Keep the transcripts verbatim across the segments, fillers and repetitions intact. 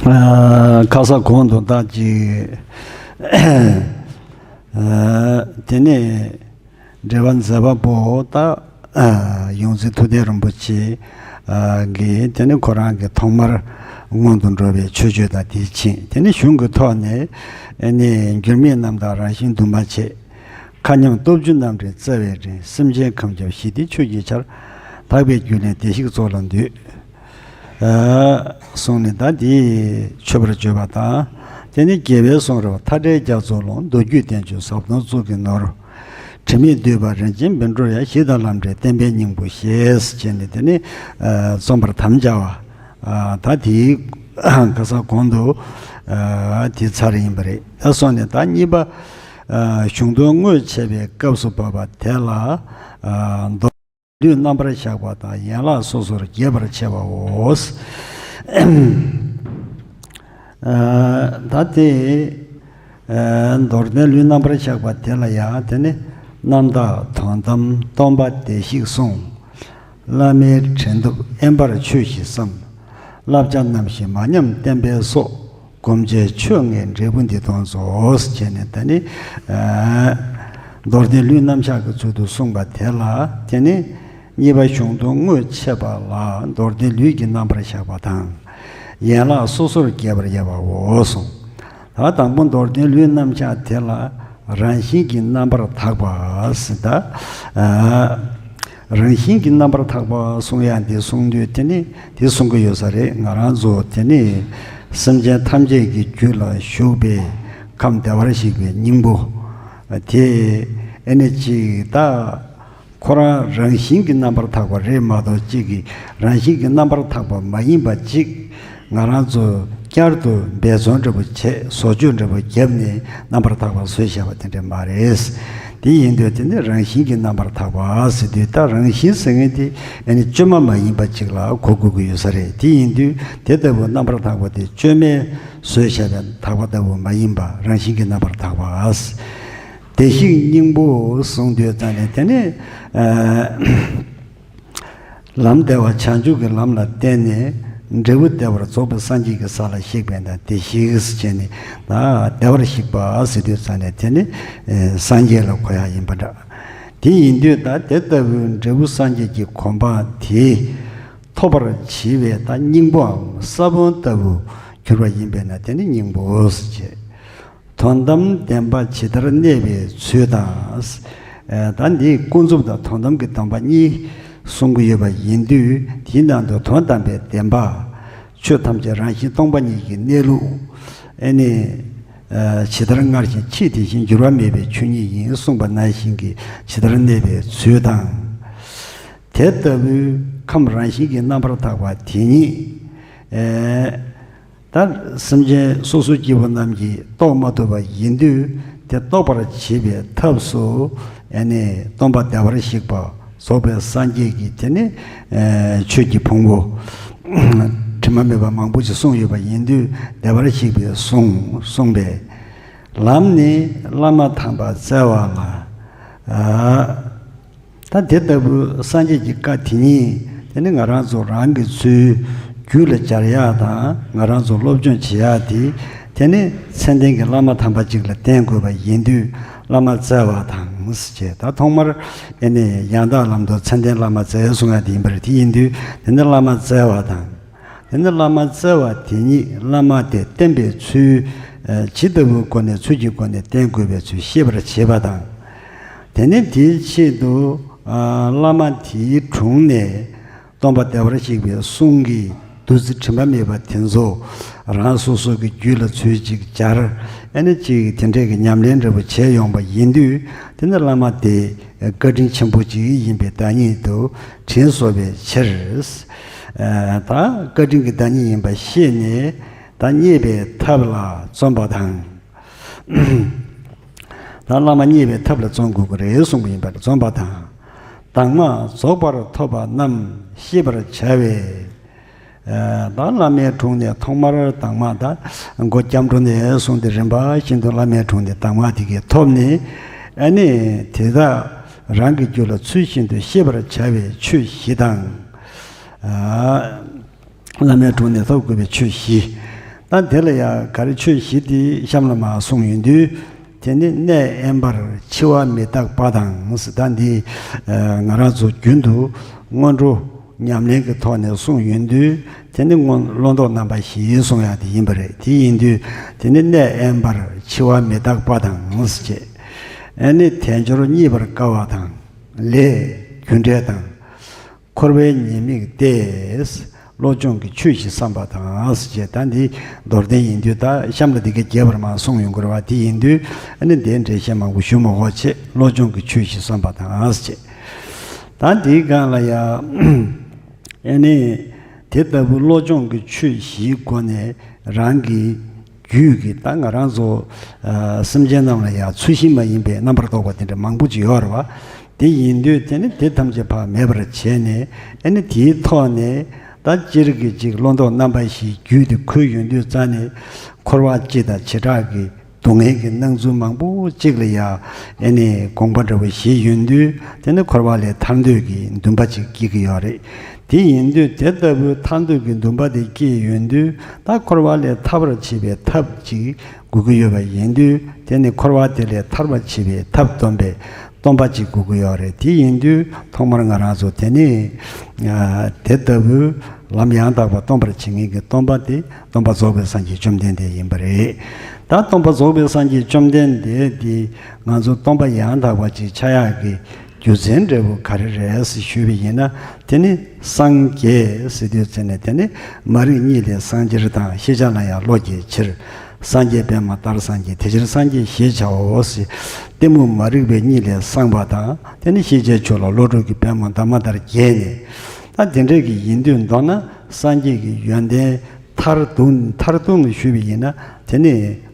ཨ། ཁ་ས་གོང་དུ་ད་ཅིག་ཨ། དེ་ནས་འགྲེལ་པ་མཛད་པ་པོ་ད་ཨ། ཡོངས་འཛིན་ཐུབ་བསྟན་རིན་པོ་ཆེ་ཨ། གིས་དེ་ནས་ཁོ་རང་གི་ཐོག་མར་སྔོན་དུ་འགྲོ་བའི་མཆོད་བརྗོད་དང་དེ་ཕྱིན། དེ་ནས་གཞུང་གི་ཐོག་ནས་ཨ་ནི་འགྱུར་མེད་རྣམ་དག་རང་བཞིན་འདུས་མ་བྱས། མཁའ་མཉམ་སྟོབས་བཅུ་རྣམ་འདྲེན་རྩ་བའི་རིགས། སེམས་ཅན་ཁམས་ཁྱབ་ཞི་བདེའི་ཆོས་ཀྱི་ཆར། དག་པའི་རྒྱུད་ལས་བདེ་གཤེགས་ཚོགས་ལ་འདུད། ཨ། གསུངས་ནས་ད་འདི་མཆོད་པར་བརྗོད་པ་དང་། དེ་ནས་རྒྱལ་བའི་གསུང་རབ་མཐའ་བྲལ་རྒྱ་མཚོའི་ཀློང་། མདོ་རྒྱུད་བསྟན་བཅོས་ཟབ་སྟོང་གཙུག་གི་ནོར། དྲི་མེད་འདུས་པ་རིན་ཆེན་བཻ་ཌཱུརྱ། གཞི་དང་ལམ་འབྲས་བསྟན་པའི་སྙིང་པོ་ཞེས་བྱས་ནས་དེ་ནས་ཨ། རྩོམ་པར་དམ་བཅའ་བ། ཨ། ད་དེའི་ཁ་སང་གོང་དུ་ཨ། དེ་ཚར་ཡིན་པ་རེད། ད་སོང་ནས་ད་གཉིས་པ་ཨ། གཞུང་དོན་དངོས་འཆད་པའི་སྐབས་སུ་བབ་པ་དེ་ལ་ཨ། མདོར་ལུས་རྣམ་པར་གཞག་པ་དང་ཡན་ལག་སོ་སོར་རྒྱས་པར་འཆད་པའོ། ཨ། ད་དེ་ཨ། མདོར་བསྟན་ལུས་རྣམ་པར་གཞག་པ་དེ་ལ་ཡང་དེ་ནི་རྣམ་དག་དོན་དམ་སྟོང་པ་བདེ་གཤེགས་གསུང་། བླ་མའི་དྲིན་ཐོབ་དབེན་པར་ཆོས་བཞི་བསམ། བསླབ་བྱ་རྣམ་བཞི་མ་ཉམས་བསྟན་པའི་སྲོག། བསྒོམ་བྱའི་ཆོས་ལྔའི་འབྲས་བུ་འདི་མཐོང་ཚོགས། ཟེར་ནས་ད་ནི་ཨ། མདོར་བསྟན་ལུས་རྣམ་གཞག་གི་ཚུལ་དུ་གསུངས་པ་དེ་ལ་དེ་ནི་གཉིས་པ་གཞུང་དོན་དངོས་འཆད་པ་ལ་མདོར་བསྟན་ལུས་ཀྱི་རྣམ་པར་གཞག་པ་དང་། ཡན་ལག་སོ་སོར་རྒྱས་པར་དབྱེ་བའོ་གསུངས། ད་དང་པོ་མདོར་བསྟན་ལུས་རྣམ་གཞག་དེ་ལ་རང་བཞིན་གྱིས་རྣམ་པར་དག་པ་ཟེར། ད་ཨ། རང་བཞིན་གྱིས་རྣམ་པར་དག་པ་གསུང་ཡག་འདི་གསུང་དུས་དེ་ནི་དེ་གསུང་གི་ཡོད་ས་རེད། ང་རང་ཚོ་དེ་ནི་སེམས་ཅན་ཐམས་ཅད་ཀྱི་རྒྱུད་ལ་ཞུགས་པའི་ཁམས་བདེ་བར་གཤེགས་པའི་སྙིང་པོ་དེ་ཨ་ནི་ཅིག་ད་ཁོ་རང་རང་བཞིན་གྱིས་རྣམ་པར་དག་པ་རེད་མ་གཏོགས་གཅིག་གིས་རང་བཞིན་གྱིས་རྣམ་པར་དག་པ་མ་ཡིན་པ་གཅིག་ང་རང་ཚོ་བསྐྱར་དུ་འབད་བརྩོན་འདྲ་པོ་བྱས་བཟོ་བཅོས་འདྲ་པོ་བརྒྱབ་ནས་རྣམ་པར་དག་པ་བཟོས་བཞག་པ་དེ་འདྲ་མ་རེད། དེ་ཡིན་དུས་དེ་ནི་རང་བཞིན་གྱིས་རྣམ་པར་དག་པ་ཟེར་དུས་ད་རང་བཞིན་ཟེར་མཁན་དེ་ཨ་ནི་བཅོས་མ་མ་ཡིན་པ་ཅིག་ལ་གོ་དགོས་ཀྱི་ཡོད་ས་རེད། དེ་ཡིན་དུས་དེ་ལྟ་བུ་རྣམ་པར་དག་པ་དེ་བཅོས་མས་བཟོས་བཞག་པའི་དག་པ་ལྟ་བུ་མ་ཡིན་པ་རང་བཞིན་གྱིས་རྣམ་པར་དག་པ། བདེ་གཤེགས་སྙིང་པོ་གསུངས་དུས་ཙང་ནས་དེ་ནི་ཨ། ལམ་བདེ་བ་བྱང་ཆུབ་ཀྱི་ལམ་ལ་བརྟེན་ནས་འབྲས་བུ་བདེ་བར་རྫོགས་པའི་སངས་རྒྱས་ཀྱི་ས་ལ་གཤེགས་པས་ན་བདེ་གཤེགས་ཟེར་ནས་ད་བདེ་བར་གཤེགས་པ་ཟེར་དུས་ཙང་ནས་དེ་ནི་སངས་རྒྱས་ལ་གོ་ཡག་ཡིན་པ་འདྲ། དེ་ཡིན་དུས་ད་དེ་ལྟ་བུའི་འབྲས་བུ་སངས་རྒྱས་ཀྱི་གོ་འཕང་དེ་ཐོབ་པར་བྱེད་པའི་ད་སྙིང་པོའམ་ས་བོན་ལྟ་བུ་གྱུར་པ་ཡིན་པས་ན་དེ་ནི་སྙིང་པོ་ཟེར་བྱས། དོན་དམ་བདེན་པ་ཇི་ལྟར་གནས་པའི་ཚུལ་དང་། ཨ། ད་འདི་ཀུན་རྫོབ་དང་དོན་དམ་གྱི་སྟོང་པ་གཉིས་གསུང་གི་ཡོད་པ་ཡིན་དུས་དེའི་ནང་དུ་དོན་དམ་པའི་བདེན་པ། ཆོས་ཐམས་ཅད་རང་བཞིན་སྟོང་པ་ཉིད་ཀྱི་གནས་ལུགས། ཨ་ནི་ཨ། ཇི་ལྟར་སྔར་བཞིན་ཕྱིས་དེ་བཞིན་འགྱུར་བ་མེད་པའི་ཆོས་ཉིད་ཡིན་གསུངས་པ་ནང་བཞིན་གྱི་ཇི་ལྟར་གནས་པའི་ཚུལ་དང་། དེ་ལྟ་བུའི་ཁམས་རང་བཞིན་གྱིས་རྣམ་པར་དག་པ་དེ་ཉིད། ཨ། ད་སེམས་ཅན་སོ་སོ་སྐྱེ་བོ་རྣམས་ཀྱིས་རྟོགས་མ་ཐུབ་པ་ཡིན་དུས་དེ་རྟོགས་པར་བྱེད་པའི་ཐབས་སུ་ཨ་ནི་སྟོང་པ་བདེ་བར་གཤེགས་པ་རྫོགས་པའི་སངས་རྒྱས་ཀྱིས་དེ་ནི་ཨ་ཆོས་ཀྱི་ཕུང་པོ་དྲི་མ་མེད་པ་མང་པོ་ཞིག་གསུངས་ཡོད་པ་ཡིན་དུས་བདེ་བར་གཤེགས་པའི་གསུང་གསུངས་པས། ལམ་ནི་བླ་མ་དམ་པ་བཙལ་བ་ལ། ཨ། ད་དེ་ལྟ་བུའི་སངས་རྒྱས་ཀྱི་བཀའ་དེ་ཉིད་དེ་ནི་ང་རང་ཚོ་རང་གི་ཚུལ་རྒྱུད་ལ་སྦྱར་ཡག་དང་ང་རང་ཚོ་སློབ་སྦྱོང་བྱེད་ཡག་དེ་དེ་ནི་མཚན་ལྡན་གྱི་བླ་མ་དམ་པ་ཅིག་ལ་བསྟེན་དགོས་པ་ཡིན་དུས་བླ་མ་བཙལ་བ་དང་ཟེར་བྱས། ད་ཐོག་མར་ཨེ་ནི་ཡང་དག་ལམ་དུ་མཚན་ལྡན་བླ་མ་བཙལ་གསུང་ཡག་དེ་ཡིན་པ་རེད། དེ་ཡིན་དུས་དེ་ནི་བླ་མ་བཙལ་བ་དང་། དེ་ནི་བླ་མ་བཙལ་བ་དེ་ཉིད་བླ་མ་དེ་བསྟེན་པའི་ཚུལ། ཨ། ཇི་ལྟ་བུའི་སྒོ་ནས་ཚུལ་གྱི་སྒོ་ནས་བསྟེན་དགོས་པའི་ཚུལ་ཤེས་པར་བྱེད་པ་དང་། དེ་ནི་དེའི་ཆེད་དུ་ཨ་བླ་མ་དེའི་དྲུང་ནས་སྟོང་པ་བདེ་བར་གཤེགས་པའི་གསུང་གི་བདུད་རྩི་དྲི་མ་མེད་པ་དེ་ཚོ་རང་སོ་སོ་གི་རྒྱུད་ལ་ཚུར་ཅིག་སྦྱར། ཨ་ནི་ཅིག་དེ་འདྲས་ཀྱི་ཉམས་ལེན་འདྲ་པོ་བྱས་ཡོང་པ་ཡིན་དུས་དེ་ནི་བླ་མ་དེ་བཀའ་དྲིན་ཆེན་པོ་ཅིག་ཡིན་པའི་བདག་ཉིད་དུ་དྲིན་གཟོ་བའི་ཕྱིར། ཨ། ད་བཀའ་དྲིན་གྱི་བདག་ཉིད་ཡིན་པ་ཤེས་ནས་ད་མཉེས་པའི་ཐབས་ལ་བརྩོན་པ་དང་། ད་བླ་མ་མཉེས་པའི་ཐབས་ལ་བརྩོན་དགོས་ཀྱི་རེད་གསུངས་པ་ཡིན་པར་བརྩོན་པ་དང་། དྭངས་མ་རྫོགས་པར་ཐོབ་པ་རྣམས་ཤེས་པར་བྱ་བའི། ཨ། ད་བླ་མའི་དྲུང་ནས་ཐོག་མར་དྭངས་མ་ད་སྒོ་སྐྱབས་འགྲོ་ནས་བཟུང་སྟེ་རིམ་པ་བཞིན་དུ་བླ་མའི་དྲུང་ནས་དྭངས་མ་དེ་གས་ཐོབ་ནས་ཨ་ནི་དེ་དག་རང་གི་རྒྱུད་ལ་ཚུལ་བཞིན་དུ་ཤེས་པར་བྱ་བའི་ཆོས་བཞི་དང་། ཨ། བླ་མའི་དྲུང་ནས་ཐོབ་དགོས་པའི་ཆོས་བཞི། ད་དེ་ལ་ཡང་ག་རེ་ཆོས་བཞི་དེ་གཤམ་ལ་མར་གསུངས་ཡོང་དུས། དེ་ནི་གནས་དབེན་པར་འཆི་བ་མི་རྟག་པ་དང་ཟེར། ད་འདི་ང་རང་ཚོ་རྒྱུན་དུ་སྔོན་འགྲོ་ཉམས་ལེན་གྱི་ཐོག་ནས་གསུངས་ཡོང་དུས། དེ་ནི་སྔོན་བློ་ལྡོག་རྣམ་པ་བཞི་གསུངས་ཡག་དེ་ཡིན་པ་རེད། དེ་ཡིན་དུས་དེ་ནི་གནས་དབེན་པར་འཆི་བ་མི་རྟག་པ་དང་ཟེར་བྱས། ཨེ་ནི་དལ་འབྱོར་རྙེད་པར་དཀའ་བ་དང་། ལས་རྒྱུ་འབྲས་དང་། འཁོར་བའི་ཉེས་དམིགས་ཏེ། བློ་སྦྱོང་གི་ཆོས་བཞི་བསམ་པ་དང་ཟེར་བྱས། ད་འདི་མདོར་བསྟན་ཡིན་དུས། ད་གཤམ་ལ་འདི་ག་རྒྱས་པར་མར་གསུངས་ཡོང་གི་རེད་བ། དེ་ཡིན་དུས་ཨ་ནི་འདིའི་འགྲེལ་བཤད་མང་པོ་ཞུ་མ་དགོས་བྱས། བློ་སྦྱོང་གི་ཆོས་བཞི་བསམ་པ་དང་ཟེར་བྱས། ད་འདིའི་སྒང་ལ་ཡང་ཨ་ནི་དེ་ལྟ་བུ་བློ་སྦྱོང་གི་ཆོས་བཞིའི་སྒོ་ནས་རང་གི་རྒྱུད་ཀྱི། ད་ང་རང་ཚོ་ཨ་སེམས་ཅན་རྣམས་ལ་ཡང་ཚུལ་བཞིན་མ་ཡིན་པའི་རྣམ་པར་རྟོག་པ་དེ་འདྲ་མང་པོ་ཅིག་ཡོད་རེད་བ། དེ་ཡིན་དུས་དེ་ནི་དེ་ཐམས་ཅད་ཕར་མེད་པར་བྱས་ནས། ཨ་ནི་དེའི་ཐོག་ནས་ད་སྤྱིར་གྱི་ཅིག་བློ་ལྡོག་རྣམ་པ་བཞིའི་རྒྱུད་དེ་འཁོད་ཡོང་དུས་ཙ་ནས། འཁོར་བ་སྤྱི་དང་བྱེ་བྲག་གི་སྡུག་བསྔལ་གྱི་སྣང་ཚུལ་མང་པོ་ཅིག་ལ་ཡང་ཨ་ནི་དགོངས་པ་འདྲ་བོ་བཞེས་ཡོང་དུས། དེ་ནི་འཁོར་བ་ལས་ཐར་འདོད་ཀྱི་འདུན་པ་ཅིག་སྐྱེ་གི་ཡོད་རེད། དེ་ཡིན་དུས་དེ་ལྟ་བུའི་ཐར་འདོད་ཀྱི་འདུན་པ་དེ་སྐྱེས་ཡོང་དུས། ད་འཁོར་བ་ལས་ཐར་བར་བྱེད་པའི་ཐབས་ཅིག་དགོས་ཀྱི་ཡོད་པ་ཡིན་དུས། དེ་ནི་འཁོར་བ་དེ་ལས་ཐར་བར་བྱེད་པའི་ཐབས་སྟོན་པའི་སྟོན་པ་ཅིག་དགོས་ཀྱི་ཡོད་རེད། དེ་ཡིན་དུས་ཐོག་མར་ང་རང་ཚོ་དེ་ནི་ཨ་དེ་ལྟ་བུའི་ལམ་ཡང་དག་པ་སྟོན་པར་བྱེད་མཁན་གྱི་སྟོན་པ་དེ་སྟོན་པ་རྫོགས་པའི་སངས་རྒྱས་བཅོམ་ལྡན་འདས་ཡིན་པ་རེད། ད་སྟོན་པ་རྫོགས་པའི་སངས་རྒྱས་བཅོམ་ལྡན་འདས་དེ་ང་ཚོ་སྟོན་པ་ཡང་དག་པ་ཅིག་ཆགས་ཡག་གི་རྒྱུ་མཚན་འབྲས་བུ་ག་རེ་རེད་ཞུས་པ་ཡིན་ན། དེ་ནི་སངས་རྒྱས་ཟེར་དུས་ཙ་ནས་དེ་ནི་མ་རིག་གཉིད་ལས་སངས་རྒྱས་དང་། ཤེས་བྱ་ལ་ཡང་བློ་སྐྱེད་ཕྱིར། སངས་རྒྱས་པདྨ་ལྟར་སངས་རྒྱས། དེ་ཕྱིར་སངས་རྒྱས་ཞེས་བྱའོ་ཞེས། གཏི་མུག་མ་རིག་པའི་གཉིད་ལས་སངས་པ་དང་། དེ་ནི་ཤེས་བྱའི་ཆོས་ལ་བློ་གྲོས་ཀྱི་པད་མོ་འདབ་མ་ལྟར་རྒྱས་ནས། ད་དེ་འདྲ་གི་ཡིན་དུས། མདོར་ན་སངས་རྒྱས་ཀྱི་ཡོན་ཏན་མཐར་ཐུག་མཐར་ཐུག་ནས་ཞུས་པ་ཡིན་ན། དེ་ནི་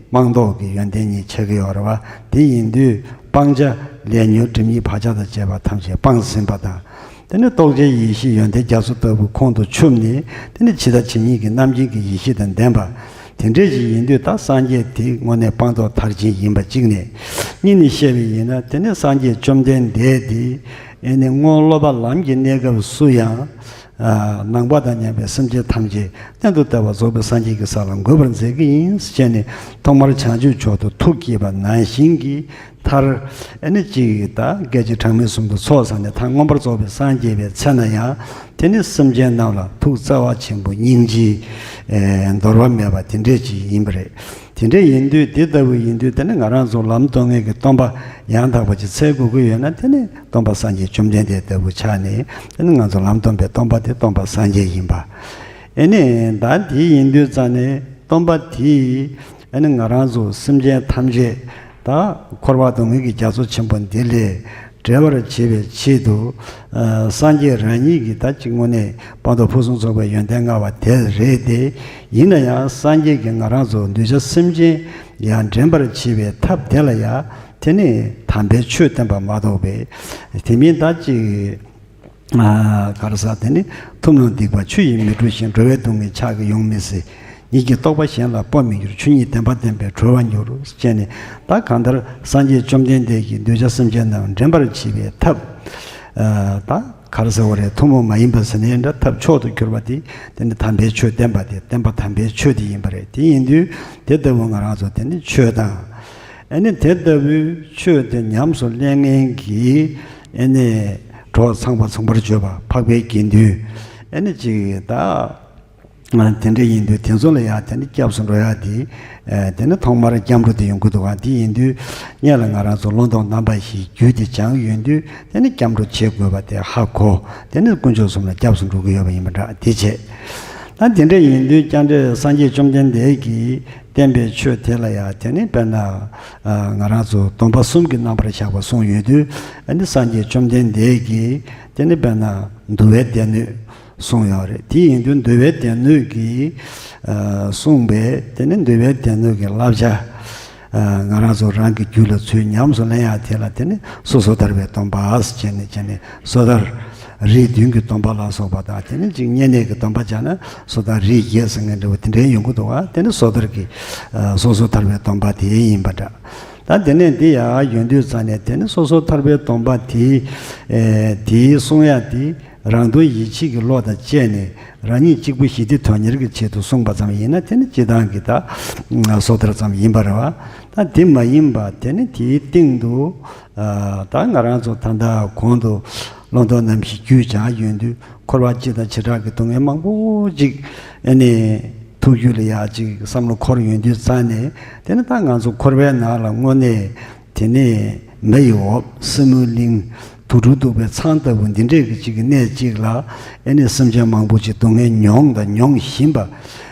སྤངས་རྟོགས་ཀྱི་ཡོན་ཏན་ཉིད་ཆགས་ཀྱི་ཡོད་རེད་བ། དེ་ཡིན་དུས་སྤང་བྱ་ལས་ཉོན་སྒྲིབ་གཉིས་བག་ཆགས་དང་བཅས་པ་ཐམས་ཅད་སྤངས་ཟིན་པ་དང་། དེ་ནི་རྟོགས་བྱའི་ཡེ་ཤེས་ཡོན་ཏན་རྒྱ་མཚོ་ལྟ་བུ་ཁོང་དུ་ཆུད་ནས། དེ་ནི་ཇི་ལྟ་ཇི་སྙེད་ཀྱི་རྣམ་མཁྱེན་གྱི་ཡེ་ཤེས་དང་ལྡན་པ་དེ་འདྲ་ཞིག་ཡིན་དུས། ད་སངས་རྒྱས་དེ་དངོས་གནས་སྤངས་རྟོགས་མཐར་ཕྱིན་ཡིན་པ་གཅིག་ནས། གཉིས་ནས་བཤད་པ་ཡིན་ན། དེ་ནི་སངས་རྒྱས་བཅོམ་ལྡན་འདས་དེ་ཨེ་ནི་སྔོན་སློབ་པ་ལམ་གྱི་གནས་སྐབས་སུ་ཡང་། ཨ་ནང་པ་དང་མཉམ་པའི་སེམས་ཅན་ཐམས་ཅད་གཏན་དུ་བདེ་བ་རྫོགས་པའི་སངས་རྒྱས་ཀྱི་ས་ལ་འགོད་པར་མཛད་ཀྱི་ཡིན་ཟེར་ནས། ཐོག་མར་བྱང་ཆུབ་མཆོག་ཏུ་ཐུགས་བསྐྱེད་པ་ནང་བཞིན་གྱི། མཐར་ཨེ་ནི་ཅིག་ད་སྐད་ཅིག་གྲངས་མེད་གསུམ་དུ་ཚོགས་བསགས་ནས། མཐར་མངོན་པར་རྫོགས་པའི་སངས་རྒྱས་པའི་ཚེ་ན་ཡང་། དེ་ནི་སེམས་ཅན་རྣམས་ལ་ཐུགས་བརྩེ་བ་ཆེན་པོ་སྙིང་རྗེ་ཨེ་འདོར་བ་མེད་པ་དེ་འདྲས་ཅིག་ཡིན་པ་རེད། དེ་འདྲས་ཡིན་དུས། དེ་ལྟ་བུ་ཡིན་དུས་དེ་ནི་ང་རང་ཚོ་ལམ་སྟོན་མཁན་གྱི་སྟོན་པ་ཡང་དག་པ་ཅིག་འཚོལ་དགོས་ཀྱི་ཡོད་ན། དེ་ནི་སྟོན་པ་སངས་རྒྱས་བཅོམ་ལྡན་འདས་ལྟ་བུ་ཆགས་ནས། དེ་ནི་ང་ཚོ་ལམ་སྟོན་པའི་སྟོན་པ་དེ་སྟོན་པ་སངས་རྒྱས་ཡིན་པ། ཨེ་ནི་ད་དེ་ཡིན་དུས་ཙ་ནས་སྟོན་པ་དེས་ཨེ་ནི་ང་རང་ཚོ་སེམས་ཅན་ཐམས་ཅད་ད་འཁོར་བ་སྡུག་བསྔལ་གྱི་རྒྱ་མཚོ་ཆེན་པོ་འདི་ལས་བསྒྲལ་བར་བྱེད་པའི་ཆེད་དུ། ཨ་སངས་རྒྱས་རང་ཉིད་ཀྱིས་ད་ཅིག་དངོས་གནས་སྤངས་རྟོགས་ཕུན་སུམ་ཚོགས་པའི་ཡོན་ཏན་མངའ་བ་དེ་རེད་དེ། ཡིན་ན་ཡང་སངས་རྒྱས་ཀྱིས་ང་རང་ཚོ་གདུལ་བྱ་སེམས་ཅན་ཡང་འདྲེན་པར་བྱེད་པའི་ཐབས་དེ་ལ་ཡང་དེ་ནི་དམ་པའི་ཆོས་བསྟན་པ་མ་གཏོགས་པའི། དེ་མིན་ད་ཅིག་ཨ་ག་རེ་ཟེར། དེ་ནི་ཐུབ་རྣམས་སྡིག་པ་ཆུ་ཡིས་མི་འཁྲུ་ཞིང་། འགྲོ་བའི་སྡུག་བསྔལ་ཕྱག་གིས་ཡོང་མི་སྲིད། ཉིད་ཀྱི་རྟོགས་པ་གཞན་ལ་སྤོ་མི་འགྱུར། ཆོས་ཉིད་བདེན་པ་བསྟན་པས་གྲོལ་བར་འགྱུར། ཅེས་ནས། ད་གང་ལྟར་སངས་རྒྱས་བཅོམ་ལྡན་འདས་ཀྱིས་གདུལ་བྱ་སེམས་ཅན་རྣམས་འདྲེན་པར་བྱེད་པའི་ཐབས། ཨ་ད་ག་རེ་ཟེར་བ་རེད། ཐུན་མོང་མ་ཡིན་པ་ཟེར་ནའི་འདྲ། ཐབས་མཆོག་ཏུ་གྱུར་པ་དེ་དེ་ནི་དམ་པའི་ཆོས་བསྟན་པ་དེ། བསྟན་པ་དམ་པའི་ཆོས་དེ་ཡིན་པ་རེད། དེ་ཡིན་དུས་དེ་ལྟ་བུ་ང་རང་ཚོ་དེ་ནི་ཆོས་དང་། ཨེ་ནི་དེ་ལྟ་བུའི་ཆོས་དེ་ཉམས་སུ་ལེན་མཁན་གྱི་ཨེ་ནི་གྲོགས་ཚངས་པ་མཚུངས་པར་བརྗོད་པ། འཕགས་པའི་དགེ་འདུན། ཨེ་ནི་ཅིག་ད་དེ་འདྲ་ཡིན་དུས། དེ་ཚོ་ལ་ཡང་དེ་ནི་སྐྱབས་སུ་འགྲོ་ཡག་དེ། ཨེ་དེ་ནི་ཐོག་མར་སྐྱབས་འགྲོ་དེ་ཡོང་གི་འདུག་ག་དེ་ཡིན་དུས་སྔོན་ལ་ང་རང་ཚོ་བློ་ལྡོག་རྣམ་པ་བཞིའི་རྒྱུད་དེ་སྦྱངས་ཡོང་དུས། དེ་ནི་སྐྱབས་འགྲོ་བྱེད་དགོས་པ་དེ་ཧ་གོ། དེ་ནི་དཀོན་མཆོག་གསུམ་ལ་སྐྱབས་སུ་འགྲོ་གི་ཡོད་པ་ཡིན་པ་འདྲ། དེ་བྱས། ད་དེ་འདྲ་ཡིན་དུས་སྐྱབས་འགྲོ་སངས་རྒྱས་བཅོམ་ལྡན་འདས་ཀྱིས་བསྟན་པའི་ཆོས་དེ་ལ་ཡང་དེ་ནི་དཔེར་ན། ཨ་ང་རང་ཚོ་སྡོམ་པ་གསུམ་གྱི་རྣམ་པར་བཞག་པ་གསུངས་ཡོད་དུས། ཨ་ནི་སངས་རྒྱས་བཅོམ་ལྡན་འདས་ཀྱིས་དེ་ནི་དཔེར་ན་འདུལ་བའི་སྡེ་སྣོད་གསུངས་ཡོད་རེད། དེ་ཡིན་དུས་འདུལ་བའི་སྡེ་སྣོད་ཀྱིས་ཨ་གསུངས་པའི་དེ་ནི་འདུལ་བའི་སྡེ་སྣོད་ཀྱི་བསླབ་བྱ། ཨ་ང་རང་ཚོ་རང་གི་རྒྱུད་ལ་ཚུར་ཉམས་སུ་ལེན་ཡག་དེ་ལ་དེ་ནི་སོ་སོ་ཐར་པའི་སྡོམ་པ་ཟེར་ནས། བྱས་ནས་སོ་ཐར། རིགས་བདུན་གྱི་སྡོམ་པ་ལ་སོགས་པ་དང་། དེ་ནི་ཅིག་བསྙེན་གནས་ཀྱི་སྡོམ་པ་བྱས་ན་སོ་ཐར་རིགས་བརྒྱད་ཟེར་མཁན་འདྲ་བོ་དེ་འདྲའི་ཡོང་གི་འདུག་ག་དེ་ནི་སོ་ཐར་གྱི་ཨ་སོ་སོ་ཐར་པའི་སྡོམ་པ་དེ་ཡིན་པ་འདྲ། ད་དེ་ནས་འདི་ཡང་ཡོང་དུས་ཙ་ནས་དེ་ནི་སོ་སོ་ཐར་པའི་སྡོམ་པ་དེ། ཨེ་དེའི་གསུང་ཡག་དེ་ རང་དོན་ཡིད་བྱེད་ཀྱི་བློ་དང་བཅས་ནས་རང་ཉིད་གཅིག་པུ་ཞི་བདེ་དོན་གཉེར་གྱི་ཆེད་དུ་གསུངས་པ་ཙམ་ཡིན་ན། དེ་ནི་སྤྱིར་བཏང་གི་ད་སོ་ཐར་ཙམ་ཡིན་པ་རེད་བ། ད་དེ་མ་ཡིན་པ་དེ་ནི་དེའི་སྟེང་དུ། ཨ། ད་ང་རང་ཚོ་ད་ལྟ་གོང་དུ་བླང་དོར་རྣམ་བཞི་རྒྱུད་སྦྱངས་ཡོང་དུས། འཁོར་བ་སྤྱི་དང་བྱེ་བྲག་གི་སྡུག་བསྔལ་མང་པོ་ཅིག་ཨ་ནི་ཐུགས་རྒྱུད་ལ་ཡག་ཅིག་བསམ་བློ་འཁོར་ཡོང་དུས་ཙང་ནས། དེ་ནི་ད་ང་ཚོ་འཁོར་བའི་ནང་ལ་དངོས་གནས། དེ་ནས་མེ་ཡི་འོབས། སྲིན་མོའི་གླིང་། དུག་སྦྲུལ་གདུག་པའི་ཚང་ལྟ་བུ་འདི་འདྲས་ཀྱི་ཅིག་གི་གནས་ཅིག་ལ་ཨེ་ནི་སེམས་ཅན་མང་པོ་ཅིག་སྡུག་བསྔལ་མྱོང་དང་མྱོང་བཞིན་པ་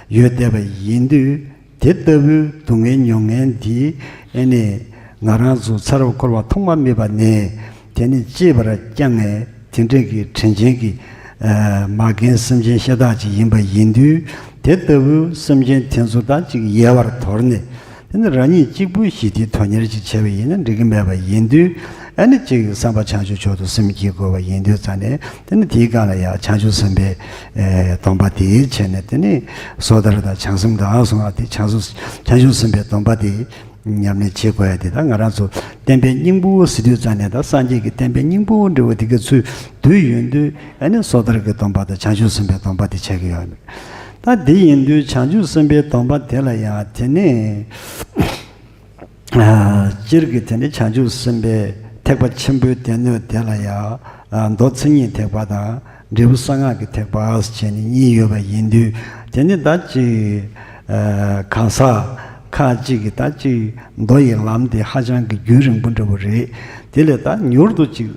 ཡོད་བསྡད་པ་ཡིན་དུས། དེ་ལྟ་བུའི་སྡུག་བསྔལ་མྱོང་མཁན་འདི་ཨེ་ནི་ང་རང་ཚོ་ཚེ་རབས་འཁོར་བ་ཐོག་མ་མེད་པ་ནས་དེ་ནི་གཅེས་པར་བསྐྱངས་ནས། དེ་འདྲས་ཀྱི་དྲིན་ཅན་གྱི་ཨ་མ་རྒན་སེམས་ཅན་ཤ་སྟག་ཅིག་ཡིན་པ་ཡིན་དུས། དེ་ལྟ་བུའི་སེམས་ཅན་དེ་ཚོ་དང་ཅིག་ཡལ་བར་དོར་ནས། དེ་ནི་རང་ཉིད་གཅིག་པུ་ཞི་བདེའི་དོན་གཉེར་ཅིག་བྱས་པ་ཡིན་ན་འགྲིག་གི་མེད་པ་ཡིན་དུས། ཨ་ནི་ཅིག་བསམ་པ་བྱང་ཆུབ་མཆོག་ཏུ་སེམས་བསྐྱེད་དགོས་པ་ཡིན་དུས་ཙང་ནས། དེ་ནི་དེའི་སྒང་ལ་ཡང་བྱང་ཆུབ་སེམས་དཔའི་ཨེ་སྡོམ་པ་དེ་བྱས་ནས། དེ་ནི་སོ་ཐར་དང་བྱང་སེམས་དང་གསུངས་པ་དེ། བྱང་སེམས། བྱང་ཆུབ་སེམས་དཔའི་སྡོམ་པ་དེ་ཉམས་ལེན་བྱེད་དགོས་ཡ་དེ། ད་ང་རང་ཚོ་བསྟན་པའི་སྙིང་པོ་ཟེར་དུས་ཙང་ནས། ད་སངས་རྒྱས་ཀྱི་བསྟན་པའི་སྙིང་པོ་འདྲ་བོ་དེ་ག་ཚུར་བསྡུས་ཡོང་དུས། ཨ་ནི་སོ་ཐར་གྱི་སྡོམ་པ་དང་བྱང་ཆུབ་སེམས་དཔའི་སྡོམ་པ་དེ་ཆགས་ཀྱི་ཡོད། ད་དེ་ཡིན་དུས་བྱང་ཆུབ་སེམས་དཔའི་སྡོམ་པ་དེ་ལ་ཡང་དེ་ནས། ཨ། སྤྱིར་གྱི་དེ་ནི་བྱང་ཆུབ་སེམས་དཔའི་ཐེག་པ་ཆེན་པོའི་སྡེ་སྣོད་དེ་ལ་ཡང་། ཨ། མདོ་མཚན་ཉིད་ཐེག་པ་དང་། འབྲས་བུ་གསང་སྔགས་ཀྱི་ཐེག་པ་ཟེར་ནས་གཉིས་ཡོད་པ་ཡིན་དུས། དེ་ནི་ད་ཅིག་ཨ། གང་ཟག་ཁ་ཅིག་གིས་ད་ཅིག་མདོ་ཡི་ལམ་དེ་ཧ་ཅང་གི་རྒྱུན་རིང་པོ་འདྲ་བོ་རེད། དེ་ལས་ད་མྱུར་དུ་ཅིག་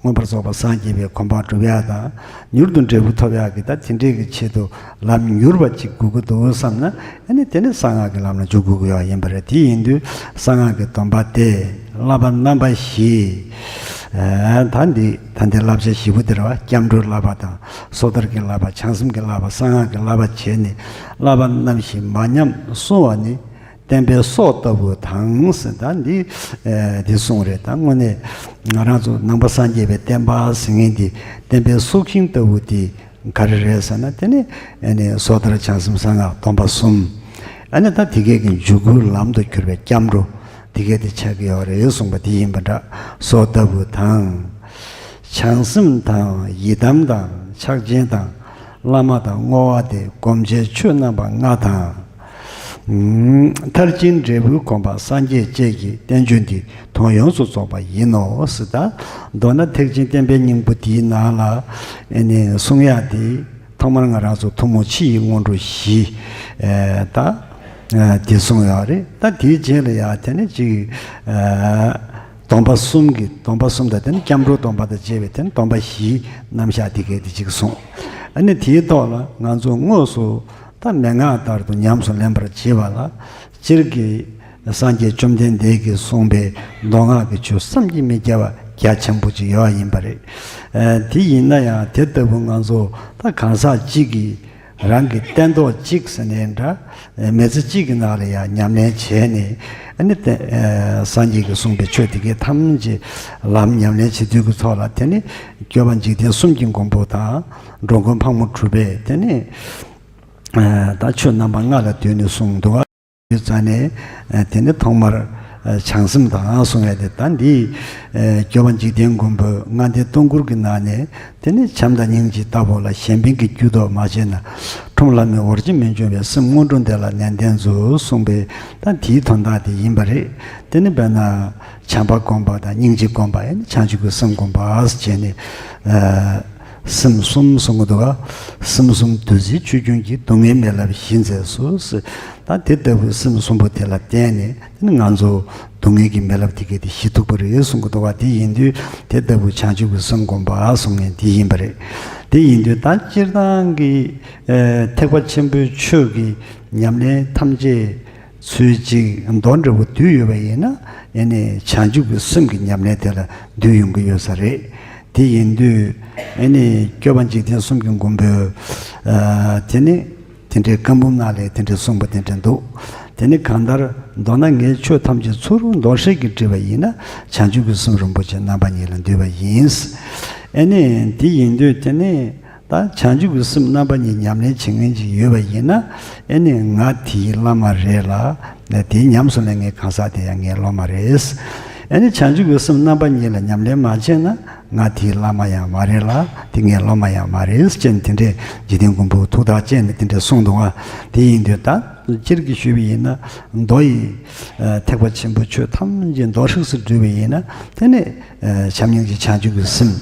མངོན་པར་རྫོགས་པར་སངས་རྒྱས་པའི་གོ་འཕང་སྒྲུབ་ཡག་དང་། མྱུར་དུ་འབྲས་བུ་ཐོབ་ཡག་གི་ད་དེ་འདྲས་ཀྱི་ཆེད་དུ་ལམ་མྱུར་བ་ཅིག་དགོས་ཀྱི་འདུག་བསམ་ན། ཨ་ནི་དེ་ནི་གསང་སྔགས་ཀྱི་ལམ་ལ་འཇུག་དགོས་ཀྱི་ཡོད་ཡིན་པ་རེད། དེ་ཡིན་དུས་གསང་སྔགས་ཀྱི་སྡོམ་པ་དེ་བསླབ་པ་རྣམ་པ་བཞི། ཨ། ད་འདི་ད་འདི་བསླབ་བྱ་བཞི་པོ་དེ་རེད་བ། སྐྱབས་འགྲོའི་བསླབ་པ་དང་། སོ་ཐར་གྱི་བསླབ་པ། བྱང་སེམས་ཀྱི་བསླབ་པ། གསང་སྔགས་ཀྱི་བསླབ་པ་བྱས་ནས། བསླབ་པ་རྣམ་བཞི་མ་ཉམས་བསྲུང་བ་ནི། བསྟན་པའི་སྲོག་ལྟ་བུ་དང་ཟེར། ད་འདི་ཨེ་འདི་གསུངས་རེད། ད་དངོས་གནས་ང་རང་ཚོ་ནང་པ་སངས་རྒྱས་པའི་བསྟན་པ་ཟེར་མཁན་འདི། བསྟན་པའི་སྲོག་ཤིང་ལྟ་བུ་དེ་ག་རེ་རེད་ཟེར་ན། དེ་ནི་ཨེ་ནི་སོ་ཐར་བྱང་སེམས་གསང་སྔགས་སྡོམ་པ་གསུམ། ཨ་ནི་ད་དེ་གའི་གི་འཇུག་སྒོའི་ལམ་དུ་གྱུར་པའི་སྐྱབས་འགྲོ་དེ་གའི་དེ་ཆགས་ཀྱི་ཡོད་རེད་གསུངས་པ་དེ་ཡིན་པ་འདྲ། སྲོག་ལྟ་བུ་དང་། བྱང་སེམས་དང་། ཡི་དམ་དང་། ཕྱག་ཆེན་དང་། བླ་མ་དང་། བསྔོ་བ་སྟེ་སྒོམ་བྱའི་ཆོས་རྣམ་པ་ལྔ་དང་། ཨུམ། མཐར་ཕྱིན་འབྲས་བུའི་གོ་འཕང་སངས་རྒྱས་བཅས་ཀྱི་བསྟན་བཅོས་འདི་དོན་ཡོངས་སུ་རྫོགས་པ་ཡིན་ནོ་ཟེར། ད་མདོར་ན་ཐེག་ཆེན་བསྟན་པའི་སྙིང་པོ་འདིའི་ནང་ལ་ཨེ་ནི་གསུང་ཡག་དེ། ཐོག་མར་ང་རང་ཚོ་ཐུན་མོང་ཕྱི་ཡི་སྔོན་འགྲོ་བཞི། ཨེ། ད་ཨེ་དེ་གསུངས་ཡོད་རེད། ད་དེའི་རྗེས་ལ་ཡང་དེ་ནི་ཅིག་ཨེ་སྡོམ་པ་གསུམ་གྱི། སྡོམ་པ་གསུམ་དང་། དེ་ནི་སྐྱབས་འགྲོའི་སྡོམ་པ་དང་བཅས་པའི་དེ་ནི་སྡོམ་པ་བཞིའི་རྣམ་གཞག་དེ་གའི་དེ་ཅིག་གསུངས། ཨ་ནི་དེའི་ཐོག་ལ་ང་ཚོ་དངོས་སུ་ད་མན་ངག་ལྟར་དུ་ཉམས་སུ་ལེན་པར་བྱེད་པ་ལ། སྤྱིར་གྱི་སངས་རྒྱས་བཅོམ་ལྡན་འདས་ཀྱིས་གསུངས་པའི་མདོ་སྔགས་ཀྱི་ཆོས་བསམ་གྱིས་མི་ཁྱབ་པ་རྒྱ་ཆེན་པོ་ཅིག་ཡོད་པ་ཡིན་པ་རེད། ཨ། དེ་ཡིན་ན་ཡང་དེ་ལྟ་བུ་ང་ཚོ་ད་གང་ཟག་གཅིག་གིས་རང་གི་སྟན་ཐོག་གཅིག་ཟེར་ནའི་འདྲ། མི་ཚེ་གཅིག་གི་ནང་ལ་ཡང་ཉམས་ལེན་བྱས་ནས། ཨ་ནི་དེ་ཨ་སངས་རྒྱས་ཀྱིས་གསུངས་པའི་ཆོས་དེ་གའི་ཐམས་ཅད་ལམ་ཉམས་ལེན་བྱེད་དུས་ཀྱི་ཐོག་ལ། དེ་ནི་སྐྱོབ་པ་འཇིག་རྟེན་གསུམ་གྱི་མགོན་པོ་དང་། འགྲོ་མགོན་ཕག་མོ་གྲུ་པས་དེ་ནི་ཨ་ད་ཆོས་རྣམ་པ་ལྔ་ལ་བསྡུས་ནས་གསུངས་འདུག་པ། ཡོད་ཙང་ནས། ཨ། དེ་ནི་ཐོག་མར་ཨ་བྱང་སེམས་དང་གསུང་ཡ་དེ། ད་འདི་ཨ་སྐྱོབ་པ་འཇིག་རྟེན་མགོན་པོས་ལྔ་ལྡན་སྟོང་སྐུར་གྱི་ནང་ནས། དེ་ནི་བྱམས་དང་སྙིང་རྗེའི་ལྟ་བ་ལ། གཞན་ཕན་གྱི་རྒྱུ་དོགས་མ་བྱས་ན། ཁྲོམ་ལྷ་མོའི་འོར་ཆེན་མི་འབྱུང་བའི། སེམས་སྔོན་འགྲོ་འདི་ལ་ནན་ཏན་མཛོད་གསུངས་པའི། ད་དེའི་དོན་དག་དེ་ཡིན་པ་རེད། དེ་ནི་དཔེར་ན་བྱམས་པ་སྒོམ་པ་དང་། སྙིང་རྗེ་སྒོམ་པ། ཡང་ན་བྱང་ཆུབ་ཀྱི་སེམས་སྒོམ་པ་ཟེར་བྱས་ནས། ཨ། སེམས་གསུམ་གསུང་གི་འདུག་ག། སེམས་གསུམ་བདུད་རྩིའི་ཆུ་རྒྱུན་གྱིས། སྡུག་བསྔལ་མེ་རླབས་ཞི་མཛད་སུ་ཟེར། ད་དེ་ལྟ་བུའི་སེམས་གསུམ་པོ་དེ་ལ་བརྟེན་ནས། དེ་ནི་ང་ཚོ་སྡུག་བསྔལ་གྱི་མེ་རླབས་དེ་གས་དེ་ཞི་ཐུབ་པ་རེད་གསུང་གི་འདུག་ག། དེ་ཡིན་དུས་དེ་ལྟ་བུའི་བྱང་ཆུབ་ཀྱི་སེམས་སྒོམ་པ་གསུང་མཁན་དེ་ཡིན་པ་རེད། དེ་ཡིན་དུས་ད་སྤྱིར་བཏང་གི་ཨེ་ཐེག་པ་ཆེན་པོའི་ཆོས་ཀྱི་ཉམས་ལེན་ཐམས་ཅད་ཚུལ་གཅིག་མདོ་འདྲ་བོ་བསྡུས་ཡོད་པ་ཡིན་ན། ཨེ་ནི་བྱང་ཆུབ་ཀྱི་སེམས་ཀྱི་ཉམས་ལེན་དེ་ལ་འདུས་ཡོང་གི་ཡོད་ས་རེད། དེ་ཡིན་དུས་ཨེ་ནི་སྐྱོབ་པ་འཇིག་རྟེན་གསུམ་གྱི་མགོན་པོས། ཨ། དེ་ནི་དེ་འདྲའི་བཀའ་འབུམ་ནང་ལ་དེ་འདྲའི་གསུངས་པ་དེ་འདྲ་འདུག། དེ་ནི་གང་ལྟར། མདོར་ན་ངས་ཆོས་ཐམས་ཅད་ཚུར་མདོར་བསྲེས་ཀྱིས་བསྒྲིལ་བ་ཡིན་ན། བྱང་ཆུབ་ཀྱི་སེམས་རིན་པོ་ཆེ་རྣམ་པ་གཉིས་ལ་འདུས་པ་ཡིན། ཨེ་ནི་དེ་ཡིན་དུས་དེ་ནི། ད་བྱང་ཆུབ་ཀྱི་སེམས་རྣམ་པ་གཉིས་ཉམས་ལེན་བྱེད་མཁན་ཅིག་ཡོད་པ་ཡིན་ན། ཨེ་ནི་ང་དེའི་བླ་མ་རེད་ལ། དེ་ཉམས་སུ་ལེན་མཁན་གང་ཟག་དེ་ཡང་ངའི་སློབ་མ་རེད། ཨ་ནི་བྱང་ཆུབ་ཀྱི་སེམས་རྣམ་པ་གཉིས་ལ་ཉམས་ལེན་མ་བྱས་ན་ང་དེའི་བླ་མ་ཡང་མ་རེད་ལ་དེ་ངའི་སློབ་མ་ཡང་མ་རེད་ཅེས་དེ་འདྲའི་འཇིག་རྟེན་མགོན་པོ་ཐུགས་ཐག་བཅད་ནས་དེ་འདྲ་གསུངས་འདུག་ཨ། དེ་ཡིན་དུས་ད་སྤྱིར་གྱིས་ཞུས་པ་ཡིན་ན་མདོ་ཡི་ཐེག་པ་ཆེན་པོ་ཆོས་ཐམས་ཅད་མདོ་ཧྲིག་སེ་བསྒྲུབས་པ་ཡིན་ན་དེ་ནི་བྱམས་སྙིང་རྗེ་བྱང་ཆུབ་ཀྱི་སེམས་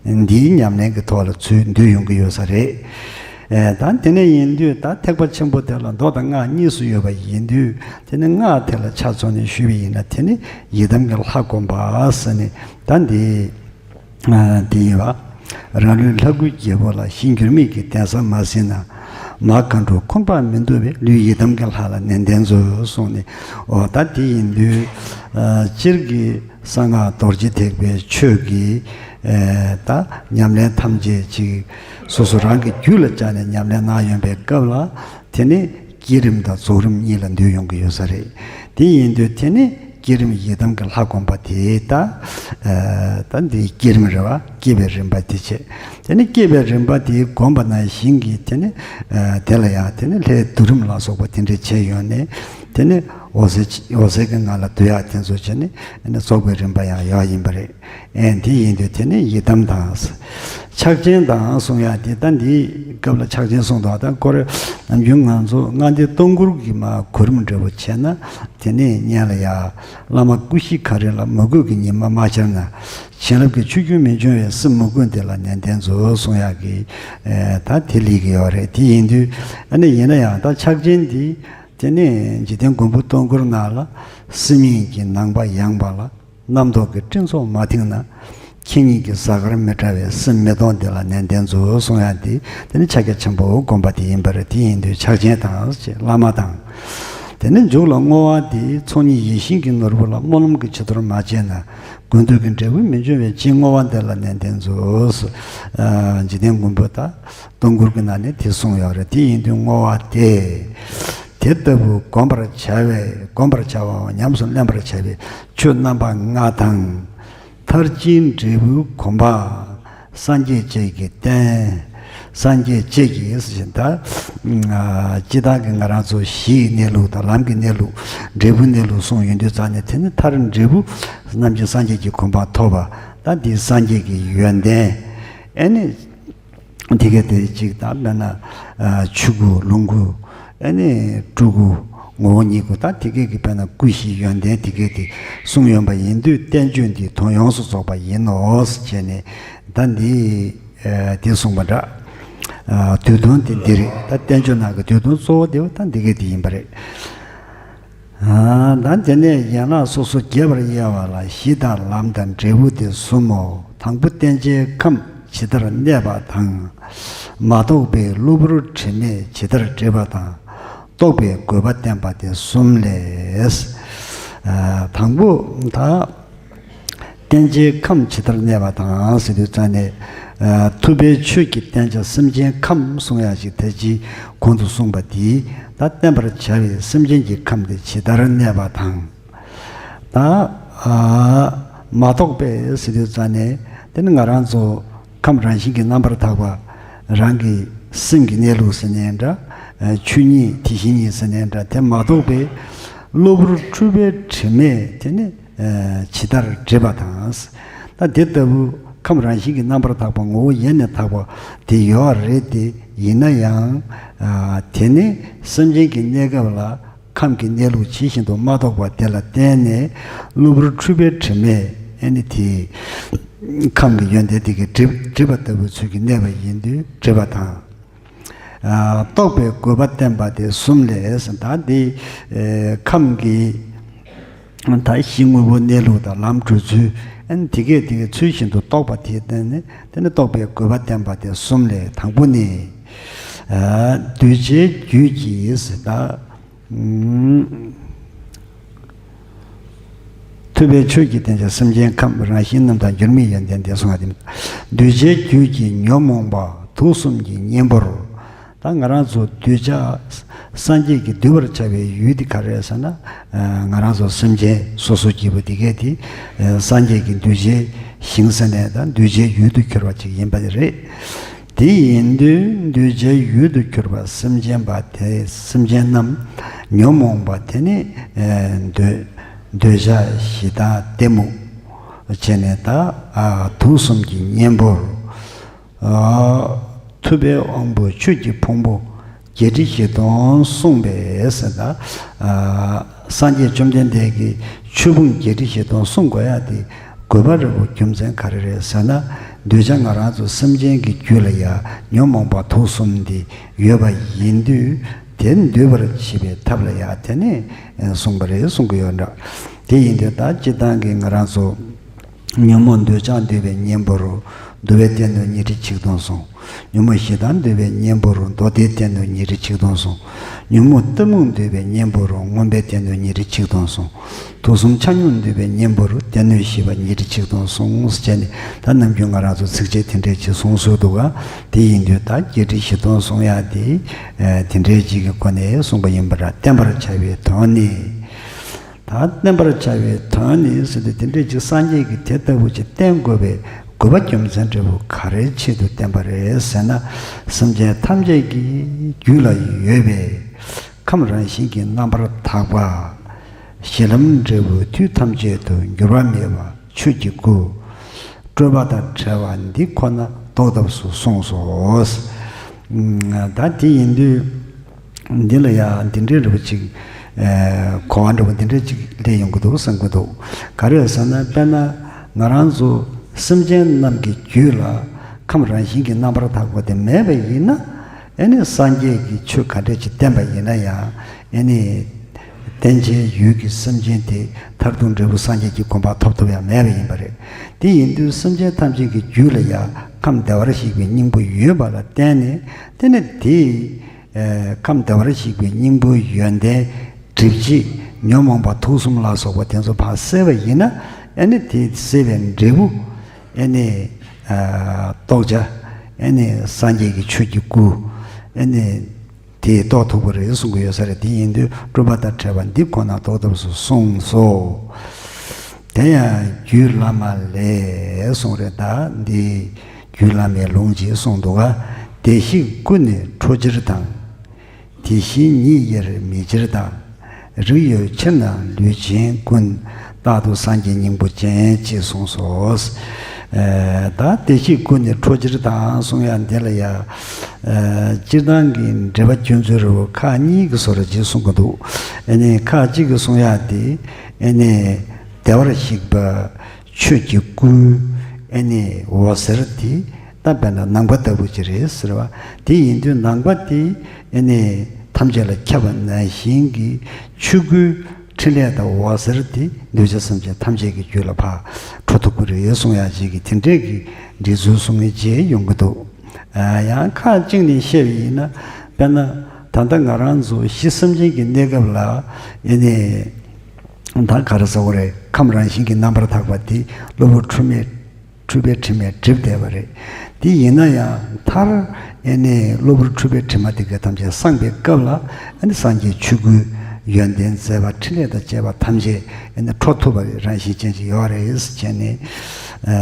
འདིའི་ཉམས་ལེན་གྱི་ཐོག་ལ་ཚུར་འདུས་ཡོང་གི་ཡོད་ས་རེད། ཨེ། ད་དེ་ནས་ཡིན་དུས་ད་ཐེག་པ་ཆེན་པོ་དེ་ལ་མདོ་དང་སྔགས་གཉིས་སུ་ཡོད་པ་ཡིན་དུས་དེ་ནི་སྔགས་དེ་ལ་ཆ་མཚོན་ནས་ཞུས་པ་ཡིན་ན་དེ་ནི་ཡི་དམ་གྱི་ལྷ་བསྒོམ་པ་ཟེར་ནས་ད་འདི་ཨ་དེ་ཡིན་པ། རང་ལུས་ལྷ་སྐུའི་རྒྱལ་པོ་ལ་གཞི་འགྱུར་མེད་ཀྱི་གདན་ས་མ་ཟིན་ན། མ་མཁའ་འགྲོ་འཁོར་འབབ་མི་འདུ་བས་ལུས་ཡི་དམ་གྱི་ལྷ་ལ་ནན་ཏན་མཛོད་གསུངས་ནས། འོ་ད་དེ་ཡིན་དུས་ཨ་སྤྱིར་གྱི་གསང་སྔགས་རྡོ་རྗེ་ཐེག་པའི་ཆོས་ཀྱི་ཨེ་ད་ཉམས་ལེན་ཐམས་ཅད་ཅིག་སོ་སོ་རང་གི་རྒྱུད་ལ་བཅངས་ནས་ཉམས་ལེན་གནང་ཡོང་པའི་སྐབས་ལ་དེ་ནི་བསྐྱེད་རིམ་དང་རྫོགས་རིམ་གཉིས་ལ་འདུས་ཡོང་གི་ཡོད་ས་རེད། དེ་ཡིན་དུས་དེ་ནི་བསྐྱེད་རིམ་ཡི་དམ་གྱི་ལྷ་བསྒོམ་པ་དེ་ད་ཨེ་ད་འདི་བསྐྱེད་རིམ་རེད་བ། བསྐྱེད་པའི་རིམ་པ་དེ་བྱས། དེ་ནི་བསྐྱེད་པའི་རིམ་པ་དེ་བསྒོམ་པ་ནང་བཞིན་གྱི་དེ་ནི་ཨེ་དེ་ལ་ཡང་དེ་ནི་ལྷའི་བསྡུ་རིམ་ལ་སོགས་པ་དེ་འདྲ་བྱས་ཡོང་ནས་དེ་ནི་འོད་གསལ་འོད་གསལ་གྱི་ངང་ལ་བསྡུ་ཡག་དེ་ཚོ་བྱས་ནས་ཨ་ནི་རྫོགས་པའི་རིམ་པ་ཡང་ཡོད་ཡིན་པ་རེད། ཨེ་དེ་ཡིན་དུས་དེ་ནི་ཡི་དམ་དང་། ཕྱག་ཆེན་དང་གསུང་ཡག་དེ་ད་འདིའི་སྐབས་ལ་ཕྱག་ཆེན་གསུངས་འདུག་ད་ཁོ་རེ་ནམ་རྒྱུན་ང་ཚོ་ལྔ་སྡེ་སྟོང་སྐོར་གྱི་མ་གོ་རིམ་འདྲ་པོ་བྱས་ན་དེ་ནས་སྔོན་ལ་ཡ་བླ་མ་སྐུ་བཞི་ག་རེ་ལ་མོས་གུས་ཀྱི་ཉི་མ་མ་ཤར་ན། བྱིན་རླབས་ཀྱི་ཆུ་རྒྱུན་མི་འབྱུང་བའི་སེམས་མོས་གུས་འདི་ལ་ནན་ཏན་མཛོད་གསུང་ཡག་གི་ཨེ་ད་དེ་ལས་ཀྱི་ཡོད་རེད། དེ་ཡིན་དུས་ཨ་ནི་ཡིན་ན་ཡང་ད་ཕྱག་ཆེན་འདི་དེ་ནས་འཇིག་རྟེན་མགོན་པོ་སྟོང་སྐོར་ནང་ལ་སེམས་ཉིད་ཀྱི་ནང་པ་ཡངས་པ་ལ། རྣམ་རྟོག་གི་སྤྲིན་ཚོགས་མ་ཐིམ་ན། ཁྱེད་ཉིད་ཀྱི་གཟའ་སྐར་མི་འདྲ་བའི་སེམས་མི་སྟོང་འདི་ལ་ནན་ཏན་མཛོད་གསུང་ཡག་འདི་དེ་ནི་ཕྱག་རྒྱ་ཆེན་པོ་བསྒོམ་པ་དེ་ཡིན་པ་རེད། དེ་ཡིན་དུས་ཕྱག་ཆེན་དང་ཞེས་བླ་མ་དང་། དེ་ནི་མཇུག་ལ་བསྔོ་བ་འདི་ཚོགས་གཉིས་ཡིད་བཞིན་གྱི་ནོར་བུ་ལ་སྨོན་ལམ་གྱི་བྱི་དོར་མ་བྱས་ན། དགོས་འདོད་ཀྱི་འབྲས་བུ་མི་འབྱུང་བའི་ཕྱིར་བསྔོ་བ་འདི་ལ་ནན་ཏན་མཛོད། ཨ་འཇིག་རྟེན་མགོན་པོ་ད་སྟོང་སྐོར་གྱི་ནང་ནས་དེ་གསུངས་ཡོད་རེད། དེ་ཡིན་དུས་བསྔོ་བ་དེ། དེ་ལྟ་བུ་བསྒོམ་པར་བྱ་བའི་བསྒོམ་པར་བྱ་བའམ་ཉམས་སུ་ལེན་པར་བྱ་བའི་ཆོས་རྣམ་པ་ལྔ་དང་། མཐར་ཕྱིན་འབྲས་བུའི་གོ་འཕང་། སངས་རྒྱས་བཅས་ཀྱི་རྟེན། སངས་རྒྱས་བཅས་ཀྱི་ཟེར་བཞིན་ད། སྤྱིར་བཏང་གི་ང་རང་ཚོ་གཞིའི་གནས་ལུགས་དང་ལམ་གྱི་གནས་ལུགས་འབྲས་བུའི་གནས་ལུགས་གསུངས་ཡོང་དུས་ཙང་ནས་དེ་ནི་མཐར་འབྲས་བུ་རྣམ་མཁྱེན་སངས་རྒྱས་ཀྱི་གོ་འཕང་ཐོབ་པ་ད་འདི་སངས་རྒྱས་ཀྱི་ཡོན་ཏན། ཨེ་ནི། དེ་ག་དེ་གཅིག་དང་དཔེར་ན། ཆོས་སྐུ་ལོངས་སྐུ། ཨེ་ནི་སྤྲུལ་སྐུ། ངོ་བོ་ཉིད་སྐུ་དང་དེ་ག་གི་དཔེར་ན་སྐུ་བཞིའི་ཡོན་ཏན་དེ་ག་དེ་གསུངས་ཡོང་པ་ཡིན་དུས་བསྟན་བཅོས་འདི་དོན་ཡོངས་སུ་རྫོགས་པ་ཡིན་ནོ་ཞེས་ནས་ད་འདི་དེ་གསུངས་པ་འདྲ། བསྡུས་དོན་དེ་འདི་རེད། ད་བསྟན་བཅོས་ནང་གི་བསྡུས་དོན་གཙོ་བོ་དེ་བ་ད་འདི་ག་དེ་ཡིན་པ་རེད། ད་དེ་ནས་ཡན་ལག་སོ་སོ་རྒྱས་པར་དབྱེ་བ་ལ་གཞི་དང་ལམ་དང་འབྲས་བུ་སྟེ་གསུམ་མོ། དང་པོ་བསྟན་བྱའི་ཁམས་ཇི་ལྟར་གནས་པ་དང་། མ་རྟོགས་པའི་གློ་བུར་དྲི་མས་ཇི་ལྟར་བསྒྲིབས་པ་དང་། རྟོགས་པའི་དགོས་པ་བསྟན་པ་སྟེ་གསུམ་ལས། དང་པོ་ད། བསྟན་བྱའི་ཁམས་ཇི་ལྟར་གནས་པ་དང་ཟེར་དུས་ཙང་ནས། ཐུབ་པའི་ཆོས་ཀྱི་བསྟན་བྱ་སེམས་ཅན་ཁམས་གསུང་ཡག་ཅིག་ད་ཅི་གོང་དུ་གསུངས་པ་དེ་ད་བསྟན་པར་བྱ་བའི་སེམས་ཅན་གྱི་ཁམས་དེ་ཇི་ལྟར་གནས་པ་དང་། ད་མ་རྟོགས་པས་ཟེར་དུས་ཙང་ནས་དེ་ནི་ང་རང་ཚོ་ཁམས་རང་བཞིན་གྱིས་རྣམ་པར་དག་པ་རང་གི་སེམས་ཀྱི་གནས་ལུགས་ཟེར་ནའི་འདྲ། ཆོས་ཉིད་དེ་བཞིན་ཉིད་ཟེར་ནའི་འདྲ། དེ་མ་རྟོགས་པས་གློ་བུར་འཁྲུལ་པའི་དྲི་མས་དེ་ནི། ཇི་ལྟར་བསྒྲིབས་པ་དང་། ད་དེ་ལྟ་བུ་ཁམས་རང་བཞིན་གྱིས་རྣམ་པར་དག་པ་ངོ་བོ་ཡེ་ནས་དག་པ་དེ་ཡོད་རེད་དེ་ཡིན་ན་ཡང་། དེ་ནི་སེམས་ཅན་གྱི་གནས་སྐབས་ལ་ཁམས་ཀྱི་གནས་ལུགས་ཇི་བཞིན་དུ་མ་རྟོགས་པ་དེ་ལ་བརྟེན་ནས་གློ་བུར་འཁྲུལ་པའི་དྲི་མས་ཨེ་ནི་དེ་ཁམས་ཀྱི་ཡོན་ཏན་དེ་གས་བསྒྲིབས་བསྒྲིབས་པ་ལྟ་བུའི་ཚུལ་གྱིས་གནས་པ་ཡིན་དུས་བསྒྲིབས་པ་དང་། རྟོགས་པའི་དགོས་པ་བསྟན་པ་སྟེ་གསུམ་ལས་ཟེར། ད་འདི་ཁམས་ཀྱི་ད་གཞི་དངོས་པོ་གནས་ལུགས་དང་ལམ་གྲོལ་ཚུལ་ཨ་ནི་དེ་གས་དེ་གས་ཚུལ་བཞིན་དུ་རྟོགས་པ་དེ་བསྟན་ནས་དེ་ནི་རྟོགས་པའི་དགོས་པ་བསྟན་པ་སྟེ་གསུམ་ལས་དང་པོ་ནི། གདུལ་བྱའི་རྒྱུད་ཀྱི་ཟེར་ད། ཐུབ་པའི་ཆོས་ཀྱི་བསྟན་བྱ་སེམས་ཅན་ཁམས་རང་བཞིན་རྣམ་དག་འགྱུར་མེད་ཡོན་ཏན་ལྡན་གསུངས་པ་དེ། གདུལ་བྱའི་རྒྱུད་ཀྱི་ཉོན་མོངས་པ་དུག་གསུམ་གྱི་གཉེན་པོར། ད་ང་རང་ཚོ་གདུལ་བྱ་སངས་རྒྱས་ཀྱིས་འདུལ་བར་བྱ་བའི་ཡུལ་དེ་ག་རེ་རེད་ཟེར་ན། ང་རང་ཚོ་སེམས་ཅན་སོ་སོ་སྐྱེ་བོ་དེ་གས་དེ་སངས་རྒྱས་ཀྱི་གདུལ་བྱའི་ཞིང་ཟེར་ནས་ད་གདུལ་བྱའི་ཡུལ་དུ་གྱུར་པ་ཅིག་ཡིན་པ་རེད། དེ་ཡིན་དུས་གདུལ་བྱའི་ཡུལ་དུ་གྱུར་པ་སེམས་ཅན་པ་དེ་སེམས་ཅན་རྣམས་ཉོན་མོངས་པ་དེ་ནི་འདོད་ འདོད་ཆགས་ཞེ་སྡང་གཏི་མུག་བྱས་ནས་ད་ཨ་དུག་གསུམ་གྱི་གཉེན་པོར། ཨ་ཐུབ་པའི་དབང་པོ་ཆོས་ཀྱི་ཕུང་པོ་བརྒྱད་ཁྲི་བཞི་སྟོང་གསུངས་པས་ཟེར་ན། ཨ་སངས་རྒྱས་བཅོམ་ལྡན་འདས་ཀྱིས་ཆོས་ཕུང་བརྒྱད་ཁྲི་བཞི་སྟོང་གསུང་དགོས་ཡ་དེ་དགོས་པ་རེད་པོ། རྒྱུ་མཚན་ག་རེ་རེད་ཟེར་ན། འདོད་ཆགས་ང་རང་ཚོ་སེམས་ཅན་གྱི་རྒྱུད་ལ་ཡ་ཉོན་མོངས་པ་དུག་གསུམ་འདི་ཡོད་པ་ཡིན་དུས། དེ་འདུལ་བར་བྱེད་པའི་ཐབས་ལ་ཡང་དེ་ནས་གསུངས་པ་རེད་གསུང་གི་ཡོད་འདྲ། དེ་ཡིན་དུས་ད་སྤྱིར་བཏང་གི་ང་རང་ཚོ་ཉོན་མོངས་འདོད་ཆགས་འདུལ་བའི་གཉེན་པོ་རུ་འདུལ་བའི་སྟེང་དུ་ཉི་ཁྲི་ཆིག་སྟོང་གསུངས། ཉོན་མོངས་ཞེ་སྡང་འདུལ་བའི་གཉེན་པོ་རུ་མདོ་སྡེའི་སྟེང་དུ་ཉི་ཁྲི་ཆིག་སྟོང་གསུངས། ཉོན་མོངས་གཏི་མུག་འདུལ་བའི་གཉེན་པོ་རུ་མངོན་པའི་སྟེང་དུ་ཉི་ཁྲི་ཆིག་སྟོང་གསུངས། དུག་གསུམ་ཆ་སྙོམས་འདུལ་བའི་གཉེན་པོ་རུ་སྡེ་སྣོད་བཞི་པ་ཉི་ཁྲི་ཆིག་སྟོང་གསུངས་བྱས་ནས། ད་ནམ་རྒྱུན་ང་རང་ཚོ་ཚིགས་བཅད་དེ་འདྲས་ཅིག་གསུང་སྲོལ་འདུག་ག། དེ་ཡིན་དུས་ད་བརྒྱད་ཁྲི་བཞི་སྟོང་གསུང་ཡག་དེ་དེ་འདྲས་ཅིག་གི་སྒོ་ནས་གསུངས་པ་ཡིན་པ་འདྲ། བསྟན་པར་བྱ་བའི་དོན་ནི། ད་བསྟན་པར་བྱ་བའི་དོན་ནི་ཟེར་དུས་དེ་འདྲས་ཅིག་སངས་རྒྱས་ཀྱིས་དེ་ལྟ་བུ་ཅིག་བསྟན་དགོས་པའི་དགོས་པ་རྒྱུ་མཚན་འབྲས་བུ་ག་རེའི་ཆེད་དུ་བསྟན་པ་རེད་ཟེར་ན། སེམས་ཅན་ཐམས་ཅད་ཀྱི་རྒྱུད་ལ་ཡོད་པའི་ཁམས་རང་བཞིན་གྱི་རྣམ་པར་དག་པ། གཞི་ལམ་འབྲས་བུ་དུས་ཐམས་ཅད་དུ་འགྱུར་བ་མེད་པ་ཆོས་ཀྱི་སྐུ། སྤྲོས་པ་དང་བྲལ་བ་འདི་ཁོ་ན་རྟོགས་ཐབས་སུ་གསུངས་སོ། ད་དེ་ཡིན་དུས་འདི་ལ་ཡང་འདི་འདྲའི་རིགས་ཅིག་གོ་བ་འདྲ་བོ་འདི་འདྲ་ཅིག་སླེབས་ཡོང་གི་འདུག་བསམ་གྱི་འདུག། ག་རེ་ཟེར་ན། དཔེར་ན་ང་རང་ཚོ་སེམས་ཅན་རྣམས་ཀྱི་རྒྱུད་ལ་ཁམས་རང་བཞིན་གྱི་རྣམ་པར་དག་པ་དེ་མེད་པ་ཡིན་ན། ཨེ་ནི་སངས་རྒྱས་ཀྱིས་ཆོས་ག་འདྲས་ཅིག་བསྟན་པ་ཡིན་ན་ཡང་། ཨེ་ནི་རྟེན་ཅན་ཡུལ་གྱི་སེམས་ཅན་དེ་མཐར་ཐུག་འབྲས་བུ་སངས་རྒྱས་ཀྱི་གོ་འཕང་ཐོབ་ཐུབ་ཡ་མེད་པ་ཡིན་པ་རེད། དེ་ཡིན་དུས་སེམས་ཅན་ཐམས་ཅད་ཀྱི་རྒྱུད་ལ་ཡང་ཁམས་བདེ་བར་གཤེགས་པའི་སྙིང་པོ་ཡོད་པ་ལ་བརྟེན་ནས། དེ་ནི་དེ་ཁམས་བདེ་བར་གཤེགས་པའི་སྙིང་པོའི་ཡོན་ཏན་སྒྲིབ་བྱེད་ཉོན་མོངས་པ་དུག་གསུམ་ལ་སོགས་པ་དེ་ཚོ་ཕར་བསལ་བ་ཡིན་ན། ཨེ་ནི་དེ་བསལ་བའི་འབྲས་བུ། ཨེ་ནི་རྟོགས་བྱ། ཨེ་ནི་སངས་རྒྱས་ཀྱི་ཆོས་ཀྱི་སྐུ། ཨེ་ནི་དེ་རྟོགས་ཐུབ་པ་རེད་གསུང་གི་ཡོད་ས་རེད། དེ་ཡིན་དུས་སྤྲོས་པ་དང་བྲལ་བ་འདི་ཁོ་ན་རྟོགས་ཐབས་སུ་གསུངས་སོ། དེ་ཡང་རྒྱུད་བླ་མ་ལས་གསུངས་རེད། ད་འདི་རྒྱུད་བླ་མའི་ལུང་ཅིག་གསུངས་འདུག་ག། བདེ་གཤེགས་སྐུ་ནི་འཕྲོ་ཕྱིར་དང་། དེ་བཞིན་ཉིད་དབྱེར་མེད་ཕྱིར་དང་། རིགས་ཡོད་ཕྱིར་ན་ལུས་ཅན་ཀུན། རྟག་ཏུ་སངས་རྒྱས་སྙིང་པོ་ཅན། ཅེས་གསུངས་སོ། ཨ་ད་བདེ་གཤེགས་སྐུ་ནི་འཕྲོ་ཕྱིར་དང་གསུང་ཡ་འདི་ལ་ཡ། ཨ་སྤྱིར་བཏང་གི་འགྲེལ་པ་རྒྱུ་མཚན་རུ་ཁག་གཉིས་ཀྱི་བཟོ་འདྲ་ཅིག་གསུང་གི་འདུག། ཨ་ནི་ཁག་གཅིག་གིས་གསུང་ཡ་དེ། ཨ་ནི་བདེ་བར་གཤེགས་པ་ཆོས་ཀྱི་སྐུ། ཨ་ནི་འོད་ཟེར་དེ་ད་དཔེར་ན་ནམ་མཁའ་ལྟ་བུ་ཅིག་རེད་ཟེར་བ། དེ་ཡིན་དུས་ནམ་མཁའ་དེ་ཨ་ནི་ཐམས་ཅད་ལ་ཁྱབ་པ་ནང་བཞིན་གྱི་ཆོས་སྐུའི་ཕྲིན་ལས་དང་འོད་ཟེར་དེ་འདུས་བྱས་སེམས་ཅན་ཐམས་ཅད་ཀྱི་རྒྱུད་ལ་ཕར་འཕྲོ་ཐུབ་ཀྱི་རེད་གསུང་ཡ་ཅིག་གི་དེ་འདྲས་ཀྱི་འགྲེལ་ཚུལ་གསུང་མཁན་ཅིག་ཡོང་གི་འདུག། ཨ་ཡང་ཁག་གཅིག་ནས་བཤད་པ་ཡིན་ན། དཔེར་ན་ད་ལྟ་ང་རང་ཚོ་གཞི་སེམས་ཅན་གྱི་གནས་སྐབས་ལ་ཨ་ནི། ད་ག་རེ་ཟེར་དགོས་རེད། ཁམས་རང་བཞིན་གྱི་རྣམ་པར་དག་པ་དེ་གློ་བུར་འཁྲུལ་མེད་འཁྲུལ་པའི་དྲི་མས་བསྒྲིབས་བསྡད་པ་རེད། དེ་ཡིན་ན་ཡང་མཐར་ཨེ་ནི་གློ་བུར་འཁྲུལ་པའི་དྲི་མ་དེ་ག་ཐམས་ཅད་སངས་པའི་སྐབས་ལ། ཨེ་ནི་སངས་རྒྱས་ཆོས་སྐུའི་ཡོན་ཏན་མཛད་པ་ཕྲིན་ལས་དང་བཅས་པ་ཐམས་ཅད་ཨེ་ནི་འཕྲོ་ཐུབ་པ་རང་བཞིན་ཅན་ཅིག་ཡོད་རེད་ཟེར་བྱས་ནས། ཨ་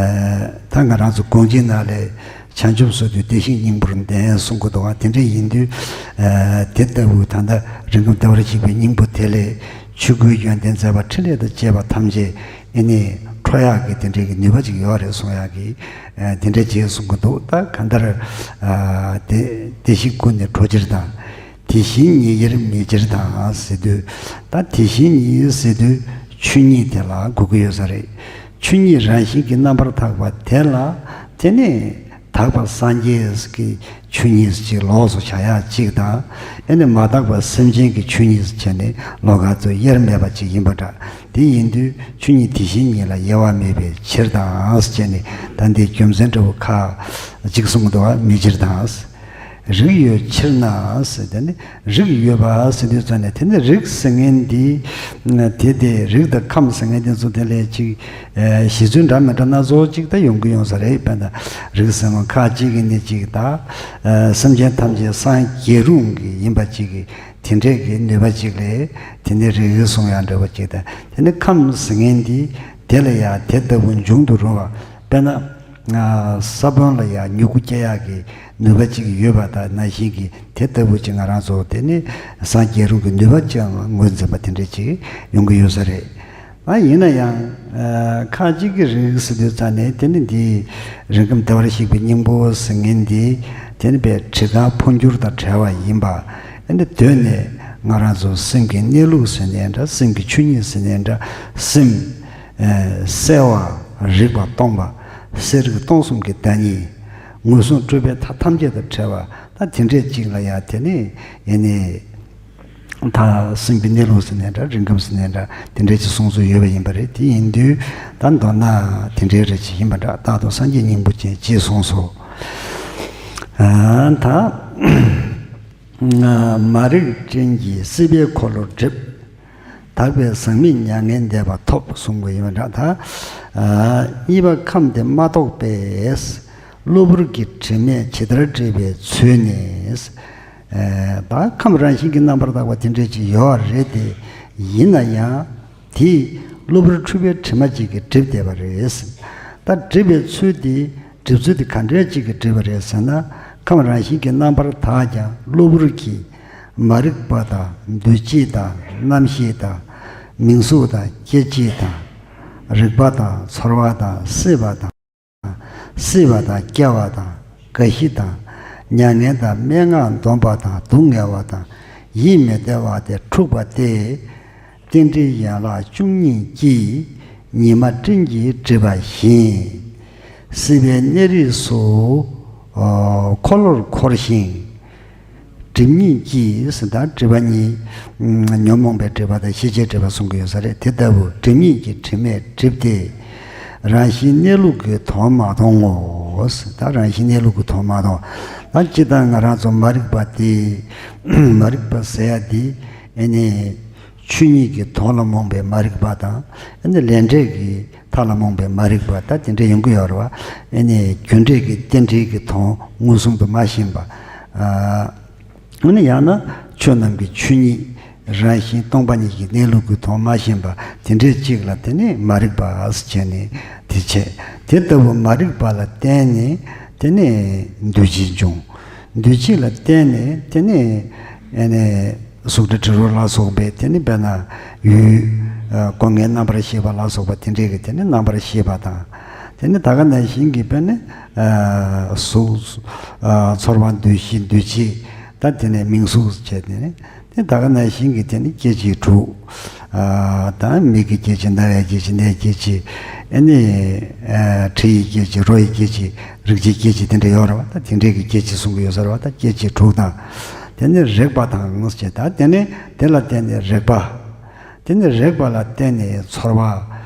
ད་ང་རང་ཚོ་དགོངས་གཅིག་ནང་ལས། བྱང་ཆུབ་སོགས་དུས་བདེ་གཤེགས་སྙིང་པོར་ལྡན་གསུང་གི་འདུག་བ། དེ་འདྲ་ཡིན་དུས། ཨ་དེ་ལྟ་བུ་ད་ལྟ་རིང་ཁམས་བདེ་བར་གཤེགས་པའི་སྙིང་པོ་དེ་ལས་ཆོས་སྐུའི་ཡོན་ཏན་མཛད་པ་ཕྲིན་ལས་དང་བཅས་པ་ཐམས་ཅད་ཨེ་ནི་འཕྲོ་ཡག་གི་དེ་འདྲའི་གི་ནུས་པ་ཅིག་ཡོད་རེད་གསུང་ཡག་གི། ཨ་དེ་འདྲ་ཅིག་གསུང་གི་འདུག། ད་གང་ལྟར་ཨ་དེ་བདེ་གཤེགས་སྐུ་ནི་འཕྲོ་ཕྱིར་དང་། དེ་བཞིན་ཉིད་དབྱེར་མེད་ཕྱིར་དང་ཟེར་དུས། ད་དེ་བཞིན་ཉིད་ཟེར་དུས་ཆོས་ཉིད་དེ་ལ་གོ་གི་ཡོད་ས་རེད། ཆོས་ཉིད་རང་བཞིན་གྱི་རྣམ་པར་དག་པ་དེ་ལ། དེ་ནི་དག་པ་སངས་རྒྱས་ཀྱི་ཆོས་ཉིད་ཅིག་ལོགས་སུ་བྱ་ཡག་ཅིག་དང་། ཨེ་ནི་མ་དག་པ་སེམས་ཅན་གྱི་ཆོས་ཉིད་ཅིག་བྱས་ནས་ལོགས་ཀ་ཏུ་དབྱེར་མེད་པ་ཅིག་ཡིན་པ་འདྲ། དེ་ཡིན་དུས་ཆོས་ཉིད་དེ་བཞིན་ཉིད་ལ་དབྱེ་བ་མེད་པའི་ཕྱིར་དང་ཟེར་བྱས་ནས། ད་འདིའི་རྒྱུ་མཚན་འདྲ་བོ་ཁག་ཅིག་གསུངས་འདུག་བ། མེད་ཕྱིར་དང་། རིགས་ཡོད་ཕྱིར་ན་ཟེར། དེ་ནི་རིགས་ཡོད་པ་ཟེར་དུས་ཙམ་ནས། དེ་ནི་རིགས་ཟེར་མཁན་འདི་དེ་དེ་རིགས་དང་ཁམས་ཟེར་མཁན་དེ་ཚོ་དེ་ལས་ཅིག་ཨ་བཞེད་ཚུལ་འདྲ་མི་འདྲ་སྣ་ཚོགས་ཅིག་ད་ཡོང་གི་ཡོང་ས་རེད། དཔེར་ན་རིགས་ཟེར་མཁན་ཁག་ཅིག་གིས་ནི་ཅིག་ད་ཨ་སེམས་ཅན་ཐམས་ཅད་སངས་རྒྱས་རུང་གི་ཡིན་པ་ཅིག་གི་དེ་འདྲས་ཀྱི་ནུས་པ་ཅིག་ལས། དེ་ནི་རིགས་གསུང་ཡག་འདྲ་བོ་ཅིག་དང་། དེ་ནི་ཁམས་ཟེར་མཁན་འདི་དེ་ལ་ཡང་དེ་ལྟ་བུ་འབྱུང་དུ་རུང་བ། དཔེར་ན། ས་བོན་ལ་ཡང་མྱུ་གུ་སྐྱེ་ཡག་གི་ནུས་པ་ཅིག་ཡོད་པ་དང་ནང་བཞིན་གྱི། དེ་ལྟ་བུ་ཅིག་ང་རང་ཚོ་དེ་ནི་སངས་རྒྱས་རུང་གི་ནུས་པ་ཅིག་ངོས་འཛིན་པ་དེ་འདྲ་ཅིག་ཡོང་གི་ཡོད་ས་རེད། ཨ་ཡིན་ན་ཡང་ཁ་ཅིག་གི་རིགས་ཟེར་དུས་ཙང་ནས་དེ་ནི་འདི་རིགས་ཁམས་བདེ་བར་གཤེགས་པའི་སྙིང་པོ་ཟེར་མཁན་འདི་དེ་ནི་པའི་བྲི་གང་འཕོ་འགྱུར་དང་བྲལ་བ་ཡིན་པ། ཨ་ནི་གདོད་ནས་ང་རང་ཚོ་སེམས་ཀྱི་གནས་ལུགས་ཟེར་ནའི་འདྲ། སེམས་ཀྱི་ཆོས་ཉིད་ཟེར་ནའི་འདྲ། སེམས་ཨ་གསལ་བ། རིག་པ་སྟོང་པ། གསལ་རིག་སྟོང་གསུམ་གྱི་བདག་ཉིད། ངོས་བཟུང་སྤྲོས་པའི་མཐའ་ཐམས་ཅད་དང་བྲལ་བ། ད་དེ་འདྲས་ཅིག་ལ་ཡང་དེ་ནི་ཡེ་ནས། ད་སེམས་ཀྱི་གནས་ལུགས་ཟེར་ནའི་འདྲ། རིགས་ཁམས་ཟེར་ནའི་འདྲ། དེ་འདྲའི་ཅིག་གསུངས་སྲོལ་ཡོད་པ་ཡིན་པ་རེད། དེ་ཡིན་དུས་ད་མདོར་ན་དེ་འདྲའི་རེ་ཅིག་ཡིན་པ་འདྲ། རྟག་ཏུ་སངས་རྒྱས་སྙིང་པོ་ཅན་ཅེས་གསུངས་སོ། ཨ་ད་མ་རིག་སྤྲིན་གྱིས་སྲིད་པའི་འཁོར་ལོ་བསྒྲིབས། དག་པའི་ཟག་མེད་མྱ་ངན་འདས་པ་ཐོབ་གསུངས་པ་ཡིན་པ་འདྲ། ད་ཨ་གཉིས་པ་ཁམས་དེ་མ་རྟོགས་པས། གློ་བུར་གྱི་དྲི་མས་ཇི་ལྟར་བསྒྲིབས་པའི་ཚུལ་ནི། ཨེ་ད་ཁམས་རང་བཞིན་གྱིས་རྣམ་པར་དག་པ་དེ་འདྲས་ཅིག་ཡོད་རེད་དེ། ཡིན་ན་ཡང་དེ་གློ་བུར་འཁྲུལ་པའི་དྲི་མ་ཅིག་གིས་བསྒྲིབས་བསྡད་པ་རེད། ད་བསྒྲིབས་པའི་ཚུལ་དེ་བསྒྲིབས་ཚུལ་དེ་ག་འདྲས་ཅིག་གིས་བསྒྲིབས་པ་རེད་ཟེར་ན། ཁམས་རང་བཞིན་གྱིས་རྣམ་པར་དག་ཀྱང་གློ་བུར་གྱི་མ་རིག་པ་དང་། འདུ་བྱེད་དང་། རྣམ་ཤེས་དང་། མིང་གཟུགས་དང་། སྐྱེ་མཆེད་དང་། རེག་པ་དང་། ཚོར་བ་དང་། སྲེད་པ་དང་། སྲིད་པ་དང་། སྐྱེ་བ་དང་། རྒ་ཤི་དང་། མྱ་ངན་དང་། སྨྲེ་སྔགས་འདོན་པ་དང་། སྡུག་བསྔལ་བ་དང་། ཡིད་མི་བདེ་བ་སྟེ་འཁྲུགས་པ་སྟེ། རྟེན་འབྲེལ་ཡན་ལག་བཅུ་གཉིས་ཀྱིས། ཉི་མ་སྤྲིན་གྱིས་བསྒྲིབས་པ་བཞིན། སྲིད་པའི་གནས་རིས་སུ། འཁོར་ལོར་འཁོར་ཞིང་། སྒྲིབ་གཉིས་ཀྱིས་ཟེར། ད་སྒྲིབ་པ་གཉིས། ཉོན་མོངས་པའི་སྒྲིབ་པ་དང་ཤེས་བྱའི་སྒྲིབ་པ་གསུང་གི་ཡོད་ས་རེད། དེ་ལྟ་བུ་སྒྲིབ་གཉིས་ཀྱི་དྲི་མས་བསྒྲིབས་ཏེ། རང་བཞིན་གནས་ལུགས་ཀྱི་དོན་མ་མཐོང་ངོ་། ད་རང་བཞིན་གནས་ལུགས་ཀྱི་དོན་མ་མཐོང་། ད་སྤྱིར་བཏང་ང་རང་ཚོ་མ་རིག་པ་དེ། མ་རིག་པ་ཟེར་ཡ་དེ་ཨེ་ནི། ཆོས་ཉིད་ཀྱི་དོན་ལ་རྨོངས་པའི་མ་རིག་པ་དང་། ཨེ་ནི་ལས་འབྲས་ཀྱི་མཐའ་ལ་རྨོངས་པའི་མ་རིག་པ། ད་དེ་འདྲ་ཡོང་གི་ཡོད་རེད་བ། ཨེ་ནི་རྒྱུ་འབྲས་ཀྱི་རྟེན་འབྲེལ་གྱི་དོན་མངོན་སུམ་དུ་མ་ཤེས་པ། ཨ་ཨ་ནི་ཡང་ན་ཆོས་རྣམས་ཀྱི་ཆོས་ཉིད་རང་བཞིན་སྟོང་པ་ཉིད་ཀྱི་གནས་ལུགས་ཀྱི་དོན་མ་ཤེས་པ་དེ་འདྲའི་ཅིག་ལ་དེ་ནི་མ་རིག་པ་ཟེར་བྱས་ནས་དེ་བྱས། དེ་ལྟ་བུ་མ་རིག་པ་ལ་བརྟེན་ནས་དེ་ནི་འདུ་བྱེད་འབྱུང་། འདུ་བྱེད་ལ་བརྟེན་ནས་དེ་ནི་ཨེ་ནི་གཟུགས་སྒྲ་དྲི་རོ་ལ་སོགས་པའི་དེ་ནི་དཔེར་ན་ཡུལ། ཨ་སྒོ་ལྔའི་རྣམ་པར་ཤེས་པ་ལ་སོགས་པ་དེ་འདྲའི་གི་དེ་ནི་རྣམ་པར་ཤེས་པ་དང་། དེ་ནི་ད་ག་ནང་བཞིན་གྱི་དཔེར་ན་ཨ་གཟུགས། ཨ་ཚོར་བ། འདུ་ཤེས། འདུ་བྱེད། ད་དེ་ནས་མིང་གཟུགས་བྱས། དེ་ནས་དེ་ད་ག་ནང་བཞིན་གྱི་དེ་ནི་སྐྱེ་མཆེད་དྲུག། ཨ་ད་མིག་གི་སྐྱེ་མཆེད། རྣ་བའི་སྐྱེ་མཆེད། སྣའི་སྐྱེ་མཆེད། ཨེ་ནི་ཨ་དྲི་ཡི་སྐྱེ་མཆེད། རོ་ཡི་སྐྱེ་མཆེད། རེག་བྱའི་སྐྱེ་མཆེད། དེ་འདྲ་ཡོད་རེད་བ། ད་དེ་འདྲའི་གི་སྐྱེ་མཆེད་གསུང་གི་ཡོད་ས་རེད་བ། ད་སྐྱེ་མཆེད་དྲུག་དང་། དེ་ནས་རེག་པ་དང་ཟེར། ད་དེ་ནས་དེ་ལ་བརྟེན་ནས་རེག་པ། དེ་ནས་རེག་པ་ལ་བརྟེན་ནས་ཚོར་བ་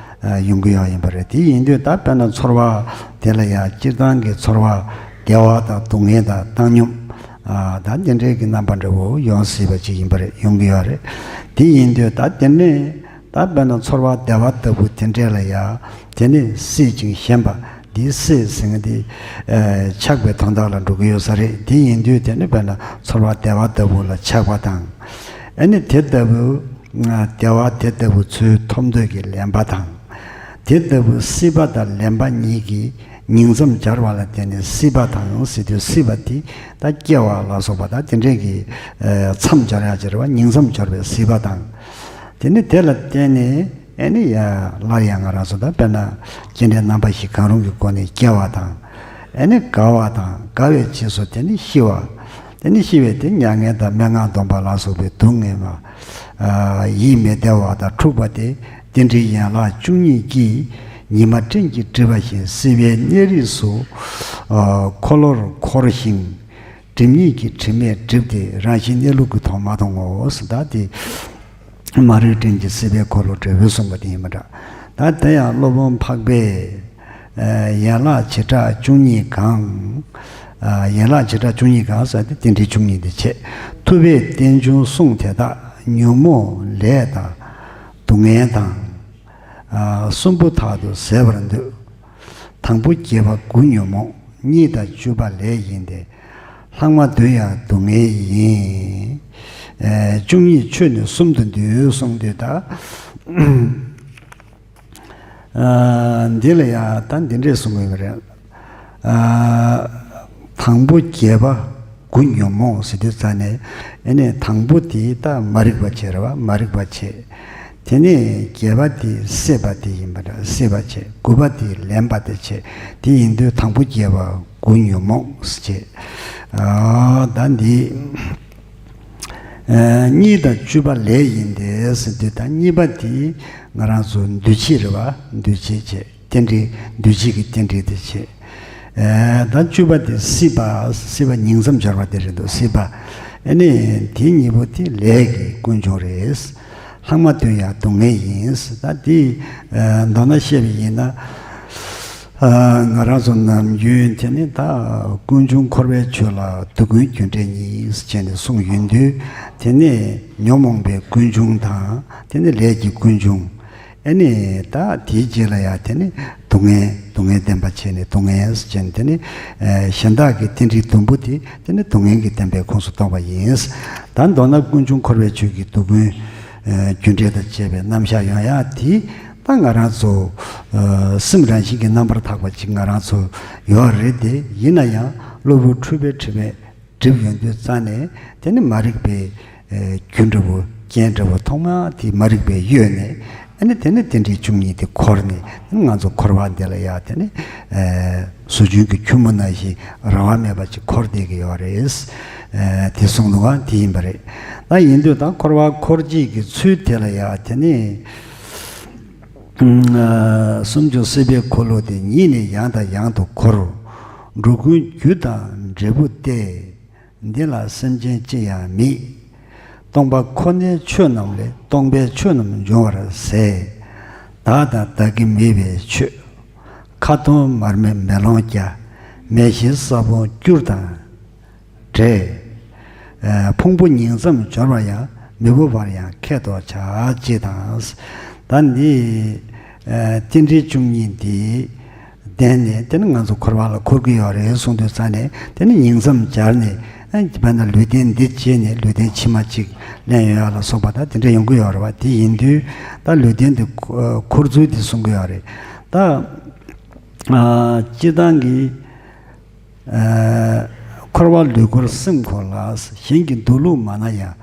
ཡོང་གི་ཡོད་ཡིན་པ་རེད། དེ་ཡིན་དུས་ད་དཔེར་ན་ཚོར་བ་དེ་ལ་ཡང་སྤྱིར་བཏང་གི་ཚོར་བ་བདེ་བ་དང་སྡུག་བསྔལ་དང་བཏང་སྙོམས། ཨ་ད་དེ་འདྲའི་གི་རྣམ་པ་འདྲ་བོ་ཡོང་སྲིད་པ་ཅིག་ཡིན་པ་རེད། ཡོང་གི་ཡོད་རེད། དེ་ཡིན་དུས་ད་དེ་ནས་ད་དཔེར་ན་ཚོར་བ་བདེ་བ་ལྟ་བུ་དེ་འདྲས་ལ་ཡང་དེ་ནས་སྲེད་ཅིང་ཞེན་པ། འདིའི་སྲེད་ཟེར་མཁན་དེ་ཨ་ཆགས་པའི་དོན་དག་ལ་འགྲོ་གི་ཡོད་ས་རེད། དེ་ཡིན་དུས་དེ་ནི་དཔེར་ན་ཚོར་བ་བདེ་བ་ལྟ་བུ་ལ་ཆགས་པ་དང་། ཨ་ནི་དེ་ལྟ་བུ་བདེ་བ་དེ་ལྟ་བུ་ཚུལ་ཐོབ་འདོད་ཀྱི་ལེན་པ་དང་། དེ་ལྟ་བུ་སྲིད་པ་དང་ལེན་པ་གཉིས་ཀྱིས་ཉིང་མཚམས་སྦྱར་བ་ལ་བརྟེན་ནས་སྲིད་པ་དང་ཟེར་དུས། སྲིད་པ་དེ་ད་སྐྱེ་བ་ལ་སོགས་པ་དང་དེ་འདྲའི་གི་ཨ་མཚམས་སྦྱར་ཡ་ཅིག་རེད་བ། ཉིང་མཚམས་སྦྱོར་བའི་སྲིད་པ་དང་། དེ་ནི་དེ་ལ་བརྟེན་ནས་ཨེ་ནི་ཡ་སླར་ཡང་ང་རང་ཚོ་ད་དཔེར་ན་སྐྱེ་འདྲའི་རྣམ་པ་བཞི་གང་རུང་གི་སྒོ་ནས་སྐྱེ་བ་དང་། ཨེ་ནི་རྒ་བ་དང་། རྒ་བའི་རྗེས་སུ་དེ་ནི་ཤི་བ། དེ་ནི་ཤི་བའི་དེ་མྱ་ངན་དང་སྨྲེ་སྔགས་འདོན་པ་ལ་སོགས་པའི་སྡུག་བསྔལ་བ། ཨ་ཡིད་མི་བདེ་བ་དང་འཁྲུགས་པ་སྟེ། རྟེན་འབྲེལ་ཡན་ལག་བཅུ་གཉིས་ཀྱིས། ཉི་མ་སྤྲིན་གྱིས་བསྒྲིབས་པ་བཞིན། སྲིད་པའི་གནས་རིས་སུ་ཨ་འཁོར་ལོར་འཁོར་ཞིང་། སྒྲིབ་གཉིས་ཀྱི་དྲི་མས་བསྒྲིབས་ཏེ། རང་བཞིན་གནས་ལུགས་ཀྱི་དོན་མ་མཐོང་ངོ་། ཟེར་ད་དེ་མ་རིག་སྤྲིན་གྱིས་སྲིད་པའི་འཁོར་ལོ་བསྒྲིབས་པས་གསུངས་པ་དེ་ཡིན་པ་འདྲ། ད་དེ་ཡང་སློབ་དཔོན་འཕགས་པས་ཨ་ཡན་ལག་བྱེ་བྲག་བཅུ་གཉིས་གང་། ཨ་ཡན་ལག་བྱེ་བྲག་བཅུ་གཉིས་གང་ཟེར་ཏེ་རྟེན་འབྲེལ་བཅུ་གཉིས་དེ་བྱས། ཐུབ་པས་རྟེན་འབྱུང་གསུངས་དེ་དག། ཉོན་མོངས་ལས་དང་སྡུག་བསྔལ་དང་། ཨ་གསུམ་པོ་དག་ཏུ་ཟད་པར་འདོད། དང་པོ་བརྒྱད་པ་དགུ་ཉོན་མོངས། གཉིས་དང་བཅུ་པ་ལས་ཡིན་ཏེ། ལྷག་མ་བདུན་ཡང་སྡུག་བསྔལ་ཡིན། ཨེ་བཅུ་གཉིས་ཆོས་ནི་གསུམ་དུ་འདུས་གསུངས་དུས་ད། ཨ་འདི་ལ་ཡང་ད་འདི་འདྲས་གསུངས་ཡོད་པ་རེད། ཨ་དང་པོ་བརྒྱད་པ་དགུ་ཉོན་མོངས་ཟེར་དུས་ཙ་ནས། ཨེ་ནས་དང་པོ་དེ་ད་མ་རིག་པ་བྱས་རེད་བ། མ་རིག་པ་བྱས། དེ་ནས་བརྒྱད་པ་དེ་སྲེད་པ་དེ་ཡིན་པ་འདྲ། སྲེད་པ་བྱས། དགུ་པ་དེ་ལེན་པ་དེ་བྱས། དེ་ཡིན་དུས་དང་པོ་བརྒྱད་པ་དགུ་ཉོན་མོངས་བྱས། ཨ། ད་འདི། ཨ། གཉིས་དང་བཅུ་པ་ལས་ཡིན་ཏེ་ཟེར་དུས། ད་གཉིས་པ་དེ་ང་རང་ཚོ་འདུ་བྱེད་རེད་བ། འདུ་བྱེད་བྱས། རྟེན་འབྲེལ། འདུ་བྱེད་ཀྱི་རྟེན་འབྲེལ་དེ་བྱས། ཨ། ད་བཅུ་པ་དེ་སྲིད་པ། སྲིད་པ་ཉིང་མཚམས་སྦྱོར་བ་དེ་རེད་འདུག་སྲིད་པ། ཨ་ནི་དེ་གཉིས་པོ་དེ་ལས་ཀྱི་ཀུན་འབྱུང་རེད། ལྷག་མ་དོན་ཡང་སྡུག་བསྔལ་ཡིན། ད་དེ། ཨ། མདོར་ན་བཤད་པ་ཡིན་ན། ཨ། ང་རང་ཚོ་ནམ་རྒྱུན་དེ་ནི་ད་ཀུན་འབྱུང་འཁོར་བའི་ཆོས་ལ་སྡུག་ཀུན་རྒྱུ་འབྲས་གཉིས་བྱས་ནས་གསུངས་ཡོང་དུས། དེ་ནི་ཉོན་མོངས་པའི་ཀུན་འབྱུང་དང་། དེ་ནི་ལས་ཀྱི་ཀུན་འབྱུང་། ཨ་ནི་ད་དེའི་རྗེས་ལ་ཡང་དེ་ནི་སྡུག་བསྔལ། སྡུག་བསྔལ་བདེན་པ་བྱས་ནས། སྡུག་བསྔལ་བྱས་ནས། དེ་ནི། ཨ། གཞན་དག་གི་རྟེན་འབྲེལ་བདུན་པོ་དེ། དེ་ནི་སྡུག་བསྔལ་གྱི་བདེན་པའི་ཁོངས་སུ་གཏོགས་པ་ཡིན། ད་མདོར་ན་ཀུན་འབྱུང་འཁོར་བའི་ཆོས་ཀྱི་སྡུག་ཀུན། ཨ། རྒྱུ་འབྲས་དང་བཅས་པའི་རྣམ་གཞག་ཡོང་ཡ་དེ། ད་ང་རང་ཚོ། ཨ། སེམས་རང་བཞིན་གྱིས་རྣམ་པར་དག་པ་ཅིག་ང་རང་ཚོ་ཡོད་རེད་དེ། ཡིན་ན་ཡང་གློ་བུར་འཁྲུལ་པའི་དྲི་མས་བསྒྲིབས་ཡོང་དུས་ཙ་ནས། དེ་ནི་མ་རིག་པའི། ཨ། རྒྱུ་འདྲ་བོ། རྐྱེན་འདྲ་བོ། ཐོག་མ་དེ་མ་རིག་པའི་གཡོས་ནས། ཨ་ནི་དེ་ནི་རྟེན་འབྲེལ་བཅུ་གཉིས་དེ་འཁོར་ནས། ང་ཚོ་འཁོར་བ་འདི་ལ་ཡ་དེ་ནི། ཨ། ཟོ་ཆུན་གྱི་ཁྱུད་མོ་ནང་བཞིན་རང་དབང་མེད་པ་ཅིག་འཁོར་བསྡད་ཀྱི་ཡོད་རེད། ཨ། དེ་གསུངས་འདུག་ག་དེ་ཡིན་པ་རེད། ད་ཡིན་དུས་ད་འཁོར་བ་འཁོར་བྱེད་ཀྱི་ཚུལ་དེ་ལ་ཡ་དེ་ནི། ཨ། སུམ་ཅུ་སྲིད་པའི་འཁོར་ལོ་དེ། ཉིད་ནི་ཡང་དང་ཡང་དུ་འཁོར། འགྲོ་ཀུན་རྒྱུ་དང་འབྲས་བུ་སྟེ། འདི་ལ་སེམས་ཅན་ཅི་ཡང་མེད། སྟོང་པ་ཁོ་ནའི་ཆོས་རྣམས་ལས། སྟོང་པའི་ཆོས་རྣམས་འབྱུང་བར་ཟད། བདག་དང་བདག་གི་མེད་པའི་ཆོས། ཁ་འཐོར་མར་མེ་མེ་ལོང་རྒྱ། མེ་བཞིན་ས་བོན་སྐྱུར་དང་འདྲ། ཨ། ཕུང་པོ་ཉིང་མཚམས་སྦྱོར་བ་ཡང་། མི་འབོར་བར་ཡང་ཁེགས་དོགས་བྱ། ཅེས་དང་། ད་འདི། ཨ། རྟེན་འབྲེལ་བཅུ་གཉིས་འདི་ལྡན་ནས། དེ་ནི་ང་ཚོ་འཁོར་བ་ལ་འཁོར་གྱི་ཡོད་རེད་གསུངས་དུས་ཙ་ནས། དེ་ནི་ཉིང་མཚམས་སྦྱར་ནས། ཨ། དཔེར་ན་ལུས་རྟེན་འདི་བྱས་ནས་ལུས་རྟེན་ཕྱི་མ་གཅིག་ལེན་ཡོང་ཡ་ལ་སོགས་པ་དང་དེ་འདྲ་ཡོང་གི་ཡོད་རེད་བ། དེ་ཡིན་དུས་ད་ལུས་རྟེན་འདི་འཁོར་ཚུལ་འདི་གསུང་གི་ཡོད་རེད། ད། ཨ། སྤྱིར་བཏང་གི། ཨ། འཁོར་བ་ལུས་འཁོར་སེམས་འཁོར་ལ། གཞན་གྱི་འདུག་ལུགས་མ་ན་ཡང་།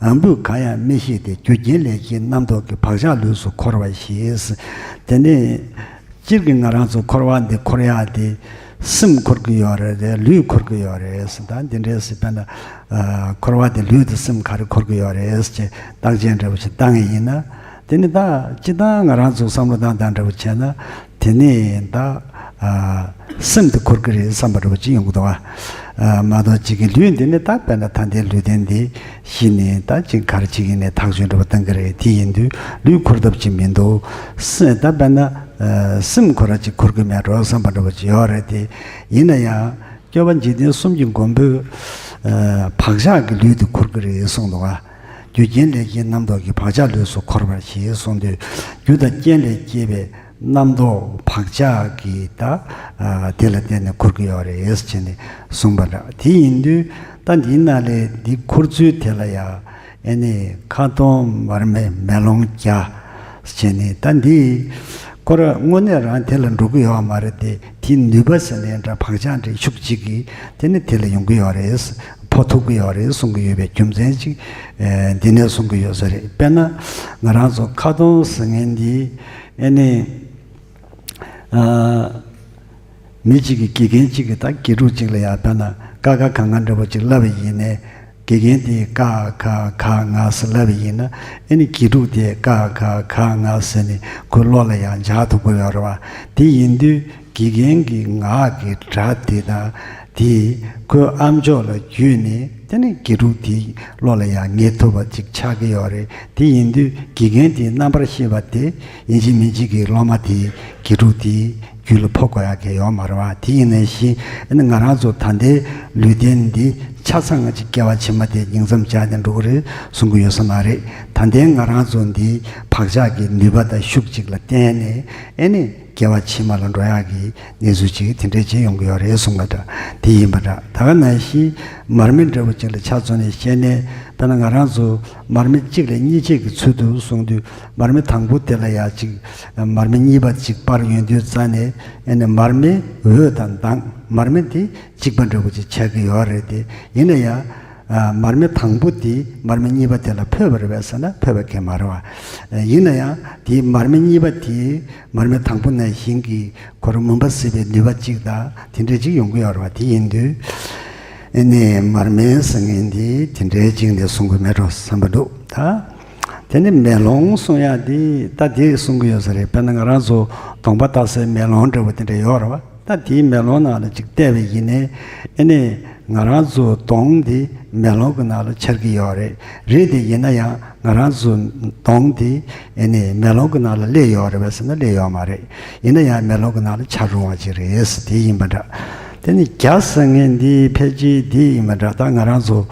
ཨམ་བུས་གང་ཡང་མི་ཤེས་ཏེ། རྒྱུ་རྐྱེན་ལས་སྐྱེས་རྣམ་རྟོག་གིས། བག་ཆགས་ལུས་སུ་འཁོར་བ་ཞེས། དེ་ནས་སྤྱིར་གྱི་ང་རང་ཚོ་འཁོར་བ་འདི་འཁོར་ཡག་དེ། སེམས་འཁོར་གྱི་ཡོད་རེད་དེ། ལུས་འཁོར་གྱི་ཡོད་རེད་ཟེར། ད་འདི་འདྲའི་སྲིད་པ་ན། ཨ། འཁོར་བ་དེ་ལུས་དང་སེམས་ག་རེ་འཁོར་གྱི་ཡོད་རེད་ཅེས་བརྟག་དཔྱད་འདྲ་བོ་ཞིག་བཏང་ཡིན་ན། དེ་ནི་ད་སྤྱིར་བཏང་ང་རང་ཚོ་བསམ་བློ་བཏང་སྟངས་འདྲ་བོ་བྱས་ན། དེ་ནི་ད། ཨ། སེམས་དེ་འཁོར་གྱི་རེད་བསམ་པ་འདྲ་བོ་ཅིག་ཡོང་གི་འདུག་བ། ཨ། མ་གཏོགས་གཅིག་གི་ལུས་འདི་ནི་ད་དཔེར་ན་ད་ལྟའི་ལུས་རྟེན་འདི་གཞི་ནས་ད་ཅིག་ག་རེ་ཅིག་ཡིན་ནའི་ཐག་གཅོད་འདྲ་བོ་གཏང་གི་རེད། དེ་ཡིན་དུས་ལུས་འཁོར་ཐབས་ཅིག་མི་འདུག་སེམས་ད་དཔེར་ན། ཨ། སེམས་ཁོ་རང་ཅིག་འཁོར་གྱི་མེད་འགྲོ་བསམ་པ་འདྲ་བོ་ཅིག་ཡོད་རེད་དེ། ཡིན་ན་ཡང་། སྐྱོབ་པ་འཇིག་རྟེན་གསུམ་གྱི་མགོན་པོས། ཨ། བག་ཆགས་ཀྱི་ལུས་དེ་འཁོར་གྱི་རེད་གསུངས་འདུག་བ། རྒྱུ་རྐྱེན་ལས་སྐྱེས་རྣམ་རྟོག་གིས། བག་ཆགས་ལུས་སུ་འཁོར་བར་བྱེད་གསུངས་དུས། རྒྱུ་དང་རྐྱེན་ལས་སྐྱེས་པའི་རྣམ་རྟོག་བག་ཆགས་ཀྱིས་ད། ཨ། དེ་ལ་བརྟེན་ནས་འཁོར་གྱི་ཡོད་རེད་ཟེར་ནས་གསུངས་པ་འདྲ། དེ་ཡིན་དུས་ད་འདིའི་ནང་ལས་འདི་འཁོར་ཚུལ་དེ་ལ་ཡང་། ཨ་ནི་ཁ་འཐོར་མར་མེ་མེ་ལོང་རྒྱ་ཟེར་ནས། ད་འདི་ཁོ་རང་དངོས་གནས་རང་དེ་ལ་འགྲོ་གི་ཡོད་མ་རེད་དེ། དེའི་ནུས་པ་ཟེར་ནའི་འདྲ། བག་ཆགས་འདྲ་ཤུགས་གཅིག་གིས་དེ་ནི་དེ་ལ་ཡོང་གི་ཡོད་རེད། འཕོ་ཐུབ་ཀྱི་ཡོད་རེད་གསུང་གི་ཡོད་པའི་རྒྱུ་མཚན་ཅིག་ཨ། འདི་ནས་གསུང་གི་ཡོད་ས་རེད། དཔེར་ན་ང་རང་ཚོ་ཁ་འཐོར་ཟེར་མཁན་འདི། ཨ་ནི། ཨ། མི་གཅིག་གིས་དགེ་རྒན་གཅིག་གིས་ད་དགེ་ཕྲུག་ཅིག་ལ་ཡང་དཔེར་ན་ཀ་ཁ་ག་ང་འདྲ་བོ་ཅིག་བསླབ་པ་ཡིན་ནའི། དགེ་རྒན་དེས་ཀ་ཁ་ག་ང་ཟེར་བསླབ་པ་ཡིན་ན། ཨ་ནི་དགེ་ཕྲུག་དེས་ཀ་ཁ་ག་ང་ཟེར་ནས་ཁོའི་བློ་ལ་ཡང་འཇགས་ཐུབ་ཀྱི་ཡོད་རེད་བ། དེ་ཡིན་དུས་དགེ་རྒན་གྱི་ངག་གི་སྒྲ་དེ་དང་དེ་ཁོའི་ཨ་མཆོག་ལ་བརྒྱུད་ནས། དེ་ནི་དགེ་ཕྲུག་དེའི་བློ་ལ་ཡང་ངེས་ཐུབ་པ་ཅིག་ཆགས་ཀྱི་ཡོད་རེད། དེ་ཡིན་དུས་དགེ་རྒན་དེའི་རྣམ་པར་ཤེས་པ་དེ་ཡིན་གཅིག་མིན་གཅིག་གིས་སློབ་མ་དེའི་དགེ་ཕྲུག་དེའི་རྒྱུད་ལ་ཕོག་དགོས་ཡག་གི་ཡོད་མ་རེད་བ། དེ་ཡིན་ནའི་གཞི། ཨ་ནི་ང་རང་ཚོ་ད་ལྟའི་ལུས་རྟེན་འདི་ཆ་ཚང་ཅིག་སྐྱེ་བ་ཕྱི་མ་དེ་ཉིང་མཚམས་སྦྱར་ནས་འགྲོ་གི་རེད་གསུང་གི་ཡོད་ས་མ་རེད། ད་ལྟའི་ང་རང་ཚོ་འདི་བག་ཆགས་ཀྱི་ནུས་པ་དང་ཤུགས་གཅིག་ལ་བརྟེན་ནས། ཨ་ནི་སྐྱེ་བ་ཕྱི་མ་ལ་འགྲོ་ཡག་གི་གནས་ཚུལ་ཅིག་དེ་འདྲས་ཅིག་ཡོང་གི་ཡོད་རེད་གསུངས་པ་འདྲ། དེ་ཡིན་པ་འདྲ། ད་ག་ནང་བཞིན་མར་མེ་འདྲ་བོ་ཅིག་ལ་ཆ་མཚོན་ནས་བཤད་ནས། དཔེར་ན་ང་རང་ཚོ་མར་མེ་གཅིག་ལས་གཉིས་ཆད་ཀྱི་ཚུལ་དུ་གསུངས་དུས། མར་མེ་དང་པོ་དེ་ལ་ཡ་གཅིག་མར་མེ་གཉིས་པ་གཅིག་སྤར་ཡོང་དུས་ཙ་ནས། ཨ་ནི་མར་མེ་འོད་དང་མདངས། མར་མེ་དེ་གཅིག་པ་འདྲ་བོ་ཅིག་ཆགས་ཀྱི་ཡོད་རེད་དེ། ཡིན་ན་ཡང་། ཨ། མར་མེ་དང་པོ་དེ་མར་མེ་གཉིས་པ་དེ་ལ་འཕོས་པ་རེད་པས་ཟེར་ན་འཕོས་པ་གང་ཡང་མ་རེད་པ། ཡིན་ན་ཡང་དེའི་མར་མེ་གཉིས་པ་དེ་མར་མེ་དང་པོ་ནང་བཞིན་གྱི་ཁོ་རང་མུན་པ་སེལ་བའི་ནུས་པ་གཅིག་དང་དེ་འདྲ་ཅིག་ཡོང་གི་ཡོད་རེད་པ། དེ་ཡིན་དུས་ཨ་ནི་མར་མེ་ཟེར་མཁན་དེ་དེ་འདྲའི་ཅིག་ནས་གསུང་གི་མེད་འགྲོ་བསམ་པ་འདུག་ད། དེ་ནི་མེ་ལོང་གསུང་ཡག་དེ་ད་དེ་གསུང་གི་ཡོད་ས་རེད། དཔེར་ན་ང་རང་ཚོ་གདོང་པ་ལྟ་སའི་མེ་ལོང་འདྲ་བོ་དེ་འདྲ་ཡོད་རེད་པ། ད་དེའི་མེ་ལོང་ནང་ལ་ཅིག་བལྟས་པ་ཡིན་ནའི་ཨ་ནི་ང་རང་ཚོ་གདོང་དེ་མེ་ལོང་གི་ནང་ལ་འཆར་གྱི་ཡོད་རེད། རེད་དེ་ཡིན་ན་ཡང་ང་རང་ཚོ་གདོང་དེ་ཨ་ནི་མེ་ལོང་གི་ནང་ལ་སླེབས་ཡོད་རེད་པས་ཟེར་ན་སླེབས་ཡོད་མ་རེད། ཡིན་ན་ཡང་མེ་ལོང་གི་ནང་ལ་འཆར་རུང་བ་ཅིག་རེད། དེ་ཡིན་པ་འདྲ། དེ་ནི་རྒྱ་ཟེར་མཁན་འདི་ཕལ་ཆེར་འདི་ཡིན་པ་འདྲ། ད་ང་རང་ཚོ་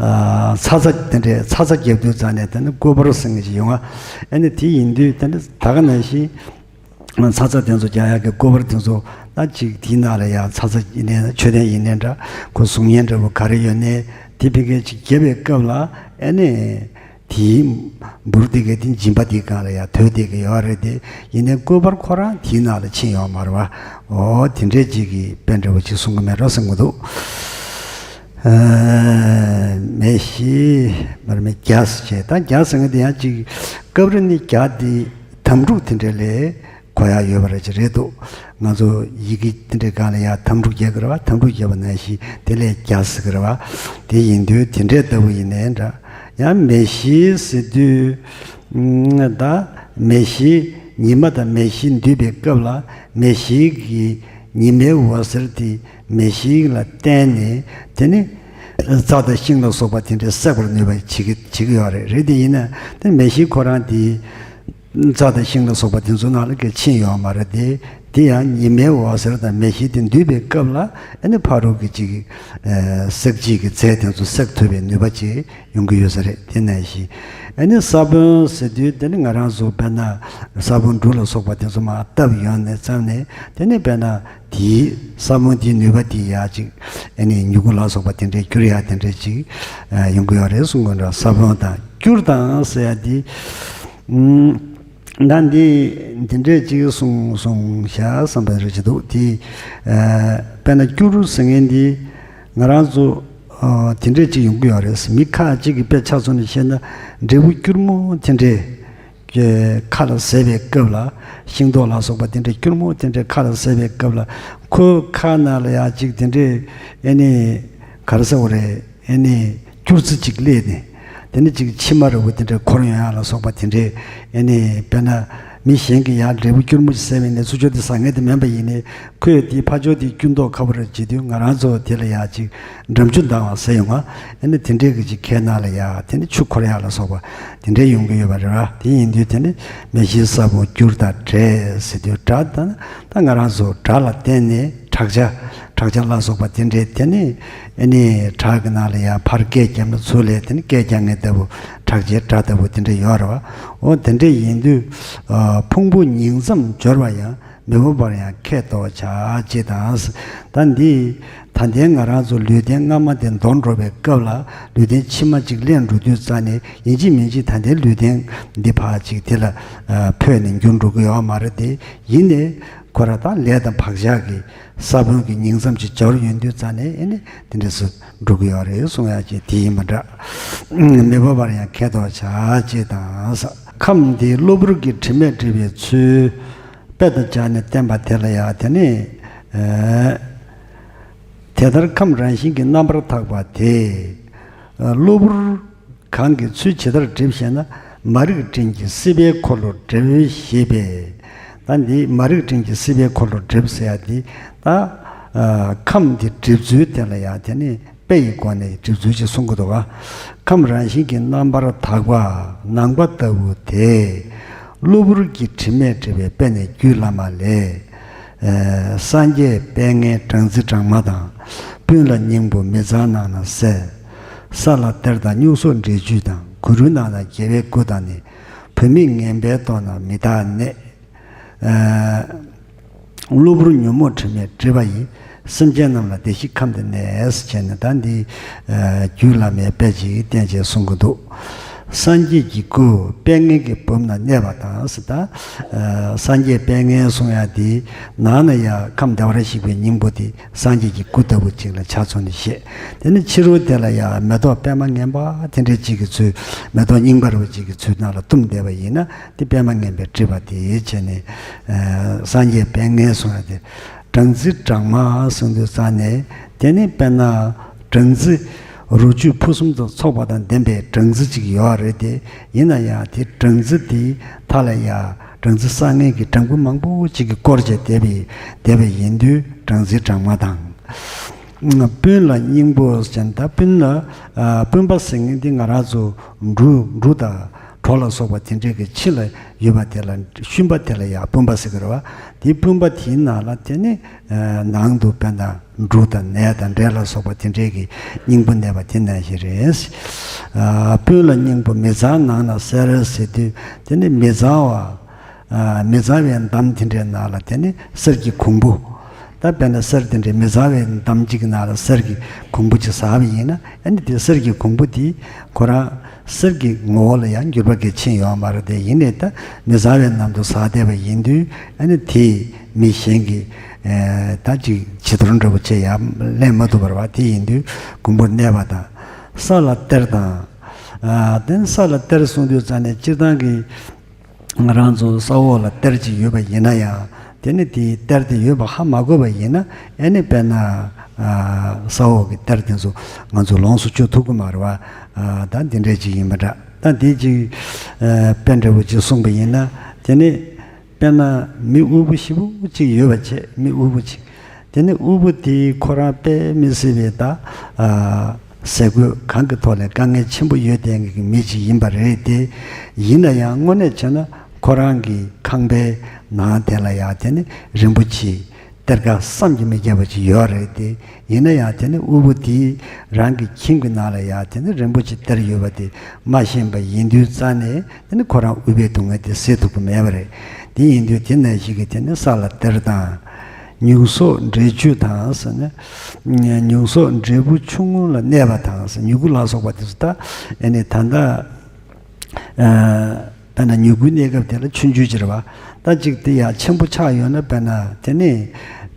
ཨ་ཚ་ཚ་དེ་འདྲའི་ཚ་ཚ་རྒྱབ་དུས་ཙང་ནས་དེ་ནི་སྐུ་པར་ཟེར་མཁན་ཅིག་ཡོང་ང་། ཨ་ནི་དེ་ཡིན་དུས་དེ་ནི་ད་ག་ནང་བཞིན། ཚ་ཚ་དེ་ཚོ་རྒྱག་ཡག་གི་སྐུ་པར་དེ་ཚོ་ད་ཅིག་དེའི་ནང་ལ་ཡང་ཚ་ཚ་ཡིན་ནའི་མཆོད་རྟེན་ཡིན་ནའི་འདྲ། ཁོ་གཟུགས་བརྙན་འདྲ་པོ་ག་རེ་ཡོད་ནའི་དེ་ཕ་གིར་ཅིག་རྒྱབ་པའི་སྐབས་ལ་ཨ་ནི་དེའི་འབུར་དེ་གའི་དེ་མཇིང་པ་དེའི་སྒང་ལ་ཡང་དོད་དེ་གའི་ཡོད་རེད་དེ། ཡིན་ནའི་སྐུ་པར་ཁོ་རང་དེའི་ནང་ལ་ཕྱིན་ཡོད་མ་རེད་པ། འོ་དེ་འདྲའི་ཅིག་གི་དཔེ་འདྲ་པོ་ཅིག་གསུང་གི་མེད་འགྲོ་བསམ་གི་འདུག། ཨ། མེ་བཞི་མར་མེ་བརྒྱ་ཟེར་བྱས། ད་བརྒྱ་ཟེར་མཁན་དེ་ཡང་ཅིག་སྐབས་རེ་ནི་བརྒྱ་དེ་དམ་ཕྲུག་དེ་འདྲ་ལ་གོ་ཡག་ཡོད་པ་རེད་ཅིག་རེད་འདུག། ང་ཚོ་ཡི་གེ་དེ་འདྲའི་སྒང་ལ་ཡང་དམ་ཕྲུག་རྒྱག་གི་རེད་པ། དམ་ཕྲུག་རྒྱག་པ་ནང་བཞིན་དེ་ལ་བརྒྱ་ཟེར་གི་རེད་པ། དེ་ཡིན་དུས་དེ་འདྲའི་ལྟ་བུ་ཡིན་ནའི་འདྲ། ཡང་མེ་བཞི་ཟེར་དུས་ཨ་ད་མེ་བཞི་ཉི་མ་དང་མེ་བཞི་འདུས་པའི་སྐབས་ལ་མེ་བཞི་གི་ཉི་མའི་འོད་ཟེར་དེ་མེ་བཞི་ལ་བརྟེན་ནས་དེ་ནི་རྩྭ་དང་ཤིང་ལ་སོགས་པ་དེ་འདྲའི་སྲེག་པར་ནུས་པ་བྱེད་ཀྱི་བྱེད་ཀྱི་ཡོད་རེད། རེད་དེ་ཡིན་ན་དེ་མེ་བཞི་ཁོ་རང་དེ་རྩྭ་དང་ཤིང་ལ་སོགས་པ་དེ་ཚོ་ནང་ལ་གི་ཕྱིན་ཡོད་མ་རེད་དེ། དེ་ཡང་ཉི་མའི་འོད་ཟེར་དང་མེ་བཞི་དེ་འདུས་པའི་སྐབས་ལ་ཨ་ནི་ཕ་རོལ་གྱི་ཅིག་ཨ་སྲེག་བྱེད་ཀྱི་རྫས་དེ་ཚོ་སྲེག་ཐུབ་པའི་ནུས་པ་ཅིག་ཡོང་གི་ཡོད་ས་རེད། དེ་ནང་བཞིན་ཨ་ནི་ས་བོན་ཟེར་དུས་དེ་ནི་ང་རང་ཚོ་དཔེར་ན་ས་བོན་འབྲུ་ལ་སོགས་པ་དེ་ཚོ་མར་བཏབ་ཡོང་ནས་བརྩམས་ནས་དེ་ནི་དཔེར་ན་དེའི་ས་བོན་དེའི་ནུས་པ་དེ་ཡག་ཅིག་ཨ་ནི་མྱུ་གུ་ལ་སོགས་པ་དེ་འདྲའི་འགྱུར་ཡག་དེ་འདྲའི་ཅིག་ཨ་ཡོང་གི་ཡོད་རེད་གསུང་གི་འདུག། ས་བོན་དང་སྐྱུར་དང་ཟེར་ཡག་དེ་ཨུམ། ད་འདི་འདི་འདྲས་ཅིག་གསུངས་སོང་ཤག་བསམ་པ་རེ་ཅིག་འདུག། དེ་ཨ་དཔེར་ན་སྐྱུ་རུ་ཟེར་མཁན་འདི་ང་རང་ཚོ་ཨ་དེ་འདྲས་ཅིག་ཡོང་གི་ཡོད་རེད། མི་ཁ་ཅིག་གི་དཔེ་ཆ་བཙུགས་ནས་བཤད་ན་འབྲས་བུ་སྐྱུར་མོ་དེ་འདྲས་ཀྱི་ཁ་ལ་ཟས་པའི་སྐབས་ལ་ཤིང་ཏོག་ལ་སོགས་པ་དེ་འདྲས་སྐྱུར་མོ་དེ་འདྲས་ཁ་ལ་ཟས་པའི་སྐབས་ལ་ཁོའི་ཁ་ནང་ལ་ཡང་ཅིག་དེ་འདྲས་ཨེ་ནི་ག་རེ་ཟེར་བ་རེད། ཨེ་ནི་སྐྱུར་རྩི་ཅིག་སླེབས་ནས་དེ་ནི་ཅིག་མཆི་མ་རིལ་བུ་དེ་འདྲའི་འཁོར་ཡོང་ཡག་ལ་སོགས་པ་དེ་འདྲའི་ཨེ་ནི་དཔེར་ན་མི་གཞན་གྱིས་ཡང་འབྲས་བུ་སྐྱུར་མོ་ཞིག་ཟས་པ་ཡིན་ནའི་ཚུར་ཕྱོགས་དེ་ཟ་མཁན་དེ་མིན་པ་ཡིན་ནའི་ཁོས་དེའི་ཕར་ཕྱོགས་དེ་སྐྱུར་མདོག་ཁ་པོ་རེ་བྱེད་དུས་ང་རང་ཚོ་དེ་ལ་ཡང་ཅིག་འགྲམ་ཆུ་ལྡང་བ་ཟེར་ཡོང་ང་། ཨེ་ནི་དེ་འདྲའི་གི་ཅིག་ཁའི་ནང་ལ་ཡང་དེ་ནི་ཆུ་འཁོར་ཡག་ལ་སོགས་པ་དེ་འདྲའི་ཡོང་གི་ཡོད་པ་རེད་བ། དེ་ཡིན་དུས་དེ་ནི་མེ་བཞིའི་ས་བོན་སྐྱུར་དང་འབྲས་ཟེར་དུས་སྒྲ་དང་ད་ང་རང་ཚོ་སྒྲ་ལ་བརྟེན་ནས་བྲག་ཆ་བྲག་ཆ་ལ་སོགས་པ་དེ་འདྲའི་དེ་ནི་ཨེ་ནི་བྲག་གི་ནང་ལ་ཡང་ཕར་སྐད་བརྒྱབ་ན་ཚུར་ལ་དེ་ནི་སྐད་རྒྱག་མཁན་ལྟ་བུ་བྲག་ཆའི་སྒྲ་ལྟ་བུ་དེ་འདྲ་ཡོད་རེད་བ། འོ་དེ་འདྲ་ཡིན་དུས་ཨ་ཕུང་པོ་ཉིང་མཚམས་སྦྱོར་བ་ཡང་མི་འོང་བར་ཡང་ཁས་རྟོགས་བྱ་ཅེས་དང་། ད་འདི་ད་ལྟའི་ང་རང་ཚོ་ལུས་རྟེན་སྔ་མ་དེ་འདོར་འགྲོ་བའི་སྐབས་ལ་ལུས་རྟེན་ཕྱི་མ་གཅིག་ལེན་འགྲོ་དུས་ཙ་ནས་ཡིན་གཅིག་མིན་གཅིག་ད་ལྟའི་ལུས་རྟེན་འདི་ཕར་གཅིག་དེ་ལ་ཨ་འཕོས་ནས་འགྱུར་འགྲོ་གི་ཡོད་མ་རེད་དེ། ཡིན་ནའི་ཁོ་རང་ད་ལས་དང་བག་ཆགས་ཀྱི་ས་བོན་གྱི་ཉིང་མཚམས་ཅིག་སྦྱོར་ཡོང་དུས་ཙ་ནས་ཨེ་ནི་དེ་འདྲ་སུ་འགྲོ་གི་ཡོད་རེད་གསུང་ཡག་ཅིག་དེ་ཡིན་པ་འདྲ། མི་འབོད་པར་ཡང་ཁས་རྟོགས་བྱ་ཅེས་དང་། ཁམས་འདི་གློ་བུར་གྱི་དྲི་མས་བསྒྲིབས་པའི་ཚུལ་དཔེ་དང་སྦྱར་ནས་བསྟན་པ་དེ་ལ་ཡང་དེ་ནི་ཨེ་དེ་ལྟར་ཁམས་རང་བཞིན་གྱིས་རྣམ་པར་དག་པ་དེ། གློ་བུར་གང་གིས་ཚུལ་ཇི་ལྟར་བསྒྲིབས་ཞེ་ན། མ་རིག་སྤྲིན་གྱིས་སྲིད་པའི་འཁོར་ལོ་བསྒྲིབས་ཞེས་པས། ད་འདི་མ་རིག་སྤྲིན་གྱིས་སྲིད་པའི་འཁོར་ལོ་བསྒྲིབས་ཟེར་ཡ་འདི་ད་ཨ་ཁམས་འདི་བསྒྲིབས་ཚུལ་དེ་ལ་ཡང་དེ་ནི་དཔེ་ཡི་སྒོ་ནས་བསྒྲིབས་ཚུལ་ཅིག་གསུང་གི་འདུག་ག། ཁམས་རང་བཞིན་གྱིས་རྣམ་པར་དག་པ་ནང་པ་ལྟ་བུ་དེ། གློ་བུར་གྱི་དྲི་མས་བསྒྲིབས་པའི་དཔེ་ནི་རྒྱུད་བླ་མ་ལས། ཨེ་སངས་རྒྱས་དཔལ་ལྔའི་སྦྲང་རྩི་སྦྲང་མ་དང་། སྤུན་ལ་སྙིང་པོ་མི་གཙང་ནང་ན་གསལ། ས་ལ་གཏེར་དང་སྨྱུག་སོགས་འབྲས་རྒྱུད་དང་། གུ་རུའི་ནང་ན་རྒྱལ་བའི་སྐུ་དང་ནི། བུད་མེད་ངན་པའི་ལྟོ་ན་མི་རྟག་གནས། ཨེ་གློ་བུར་ཉོན་མོངས་དྲི་མས་བསྒྲིབས་པ་ཡིས། སེམས་ཅན་རྣམས་ལ་བདེ་གཤེགས་ཁམས་འདི་གནས། ཟེར་བྱས་ནས་ད་འདི་ཨེ་རྒྱུད་བླ་མའི་དཔེ་ཅིག་བསྟན་བྱས་གསུང་གི་འདུག། སངས་རྒྱས་ཀྱི་སྐུ་དཔལ་ལྡན་གྱི་བུམ་ན་གནས་པ་དང་ཟེར། ད་སངས་རྒྱས་དཔལ་ལྡན་གསུང་ཡ་དེ་ནང་ན་ཡ་ཁམས་བདེ་བར་གཤེགས་པའི་སྙིང་པོ་དེ་སངས་རྒྱས་ཀྱི་སྐུ་ལྟ་བུ་ཅིག་ལ་ཆ་མཚོན་ནས་བཤད། དེ་ནི་ཕྱི་རོལ་དེ་ལ་ཡ་མེ་ཏོག་པདྨ་ངན་པ་དེ་འདྲའི་ཅིག་གི་ཚུལ། མེ་ཏོག་རྙིང་པ་རུ་ཅིག་གི་ཚུལ་ནང་ལ་བཏུམས་བསྡད་པ་ཡིན་ན། དེ་པདྨ་ངན་པས་བསྒྲིབས་པ་དེ་བྱས་ནས། ཨ་སངས་རྒྱས་དཔལ་ལྡན་གསུང་ཡ་དེ། སྦྲང་རྩི་སྦྲང་མ་གསུང་དུས་ཙ་ནས། དེ་ནི་དཔེར་ན་སྦྲང་རྩི་རོ་བཅུད་ཕུན་སུམ་ཚོགས་པ་དང་ལྡན་པའི་སྦྲང་རྩི་ཅིག་ཡོད་རེད་དེ། ཡིན་ན་ཡང་དེ་སྦྲང་རྩི་དེའི་མཐའ་ལ་ཡ་སྦྲང་རྩི་བསགས་མཁན་གྱི་སྦྲང་བུ་མང་པོ་ཅིག་གིས་བསྐོར་བྱས་བསྡད་པའི་བསྡད་པ་ཡིན་དུས་སྦྲང་རྩི་སྦྲང་མ་དང་། སྤུན་ལ་སྙིང་པོ་ཟེར་ན། ད་སྤུན་ལ་ཨ་སྤུན་པ་ཟེར་མཁན་དེ་ང་རང་ཚོ་འབྲུ་འབྲུ་དང་གྲོ་ལ་སོགས་པ་དེ་འདྲའི་གི་ཕྱི་ལ་ཡོད་པ་དེ་ལ། ཤུན་པ་དེ་ལ་ཡ་སྤུན་པ་ཟེར་གི་རེད་བ། དེ་སྤུན་པ་དེའི་ནང་ལ་དེ་ནི་ཨ་ནང་དུ་དཔེར་ན་འབྲུ་དང་ནས་དང་འབྲས་ལ་སོགས་པ་དེ་འདྲའི་གི་སྙིང་པོ་གནས་པ་དེ་ནང་བཞིན་རེད། ཨ་སྤུན་ལ་སྙིང་པོ་མི་གཙང་ནང་ན་གསེར་ཟེར་དུས། དེ་ནི་མི་གཙང་བ། ཨ་མི་གཙང་བའི་འདམ་དེ་འདྲའི་ནང་ལ་དེ་ནི་གསེར་གྱི་གོང་བུ། ད་དཔེར་ན་གསེར་དེ་འདྲའི་མི་གཙང་བའི་འདམ་གཅིག་གི་ནང་ལ་གསེར་གྱི་གོང་བུ་གཅིག་ཟགས་པ་ཡིན་ན། ཨ་ནི་དེ་གསེར་གྱི་གོང་བུ་དེ་ཁོ་རང་གསེར་གྱི་ངོ་བོ་ལ་ཡང་འགྱུར་བ་གང་ཕྱིན་ཡོད་མ་རེད་དེ། ཡིན་ནའི་ད་མི་གཙང་བའི་འདམ་དུ་ཟགས་བསྡད་པ་ཡིན་དུས། ཨ་ནི་དེ་མི་གཞན་གྱིས་ཨ་ད་ཅིག་བྱི་དོར་འདྲ་པོ་བྱས་ཡ་ལེན་མ་ཐུབ་པ་རེད་བ། དེ་ཡིན་དུས་གོང་བུར་གནས་པ་དང་། ས་ལ་གཏེར་དང་། ཨ་དེ་ནི་ས་ལ་གཏེར་གསུང་དུས་ཙ་ནས་སྤྱིར་བཏང་གི་ང་རང་ཚོ་ས་འོག་ལ་གཏེར་ཅིག་ཡོད་པ་ཡིན་ན་ཡང་། དེ་ནི་དེའི་གཏེར་དེ་ཡོད་པ་ཧ་མ་གོ་བ་ཡིན་ན། ཨ་ནི་དཔེར་ན་ཨ་ས་འོག་གི་གཏེར་དེ་ཚོ་ང་ཚོ་ལོངས་སུ་སྤྱོད་ཐུབ་ཀྱི་མ་རེད་བ། ཨ་ད་འདི་འདྲ་ཅིག་ཡིན་པ་འདྲ། ད་འདི་ཅིག་ཨ་དཔེ་འདྲ་བོ་ཅིག་གསུངས་པ་ཡིན་ན། དེ་ནི་དཔེར་ན་མི་དབུལ་པོ་ཞེ་པོ་ཅིག་ཡོད་པ་བྱས། མི་དབུལ་པོ་ཅིག་དེ་ནི་དབུལ་པོ་དེ་ཁོ་རང་དཔེ་མི་སྲིད་པའི་ད་ཨ་ཟས་གོས་གང་གི་ཐོག་ལས་དཀའ་ངལ་ཆེན་པོ་ཡོད་བསྡད་མཁན་གྱི་མི་ཅིག་ཡིན་པ་རེད་དེ། ཡིན་ན་ཡང་དངོས་གནས་བྱས་ན་ཁོ་རང་གི་ཁང་པའི་ནང་དེ་ལ་ཡང་དེ་ནི་རིན་པོ་ཆེ་གཏེར་ཁ་བསམ་གྱིས་མི་ཁྱབ་པ་ཅིག་ཡོད་རེད་དེ། ཡིན་ན་ཡང་དེ་ནི་དབུལ་པོ་དེས་རང་གི་ཁྱིམ་གྱི་ནང་ལ་ཡང་དེ་ནི་རིན་པོ་ཆེ་གཏེར་ཡོད་པ་དེ་མ་ཤེས་པ་ཡིན་དུས་ཙ་ནས། དེ་ནི་ཁོ་རང་དབུལ་པོའི་སྡུག་བསྔལ་དེ་སེལ་ཐུབ་ཀྱི་མེད་པ་རེད། དེ་ཡིན་དུས་དེ་ནང་བཞིན་གྱི་དེ་ནི་ས་ལ་གཏེར་དང་། མྱུག་སོགས་འབྲས་ཆུ་དང་ཟེར་ནས། མྱུག་སོགས་འབྲས་བུ་ཆུང་ངུ་ལ་གནས་པ་དང་ཟེར། མྱུ་གུ་ལ་སོགས་པ་དེ་ཚོ་ད་ཨ་ནི་ད་ལྟ་ཨ་དཔེར་ན་མྱུ་གུའི་གནས་སྐབས་དེ་ལ་ཆུང་ཆུང་ཅིག་རེད་བ། ད་ཅིག་དེ་ཡང་ཆེན་པོ་ཆགས་ཡོང་ན། དཔེར་ན་དེ་ནི་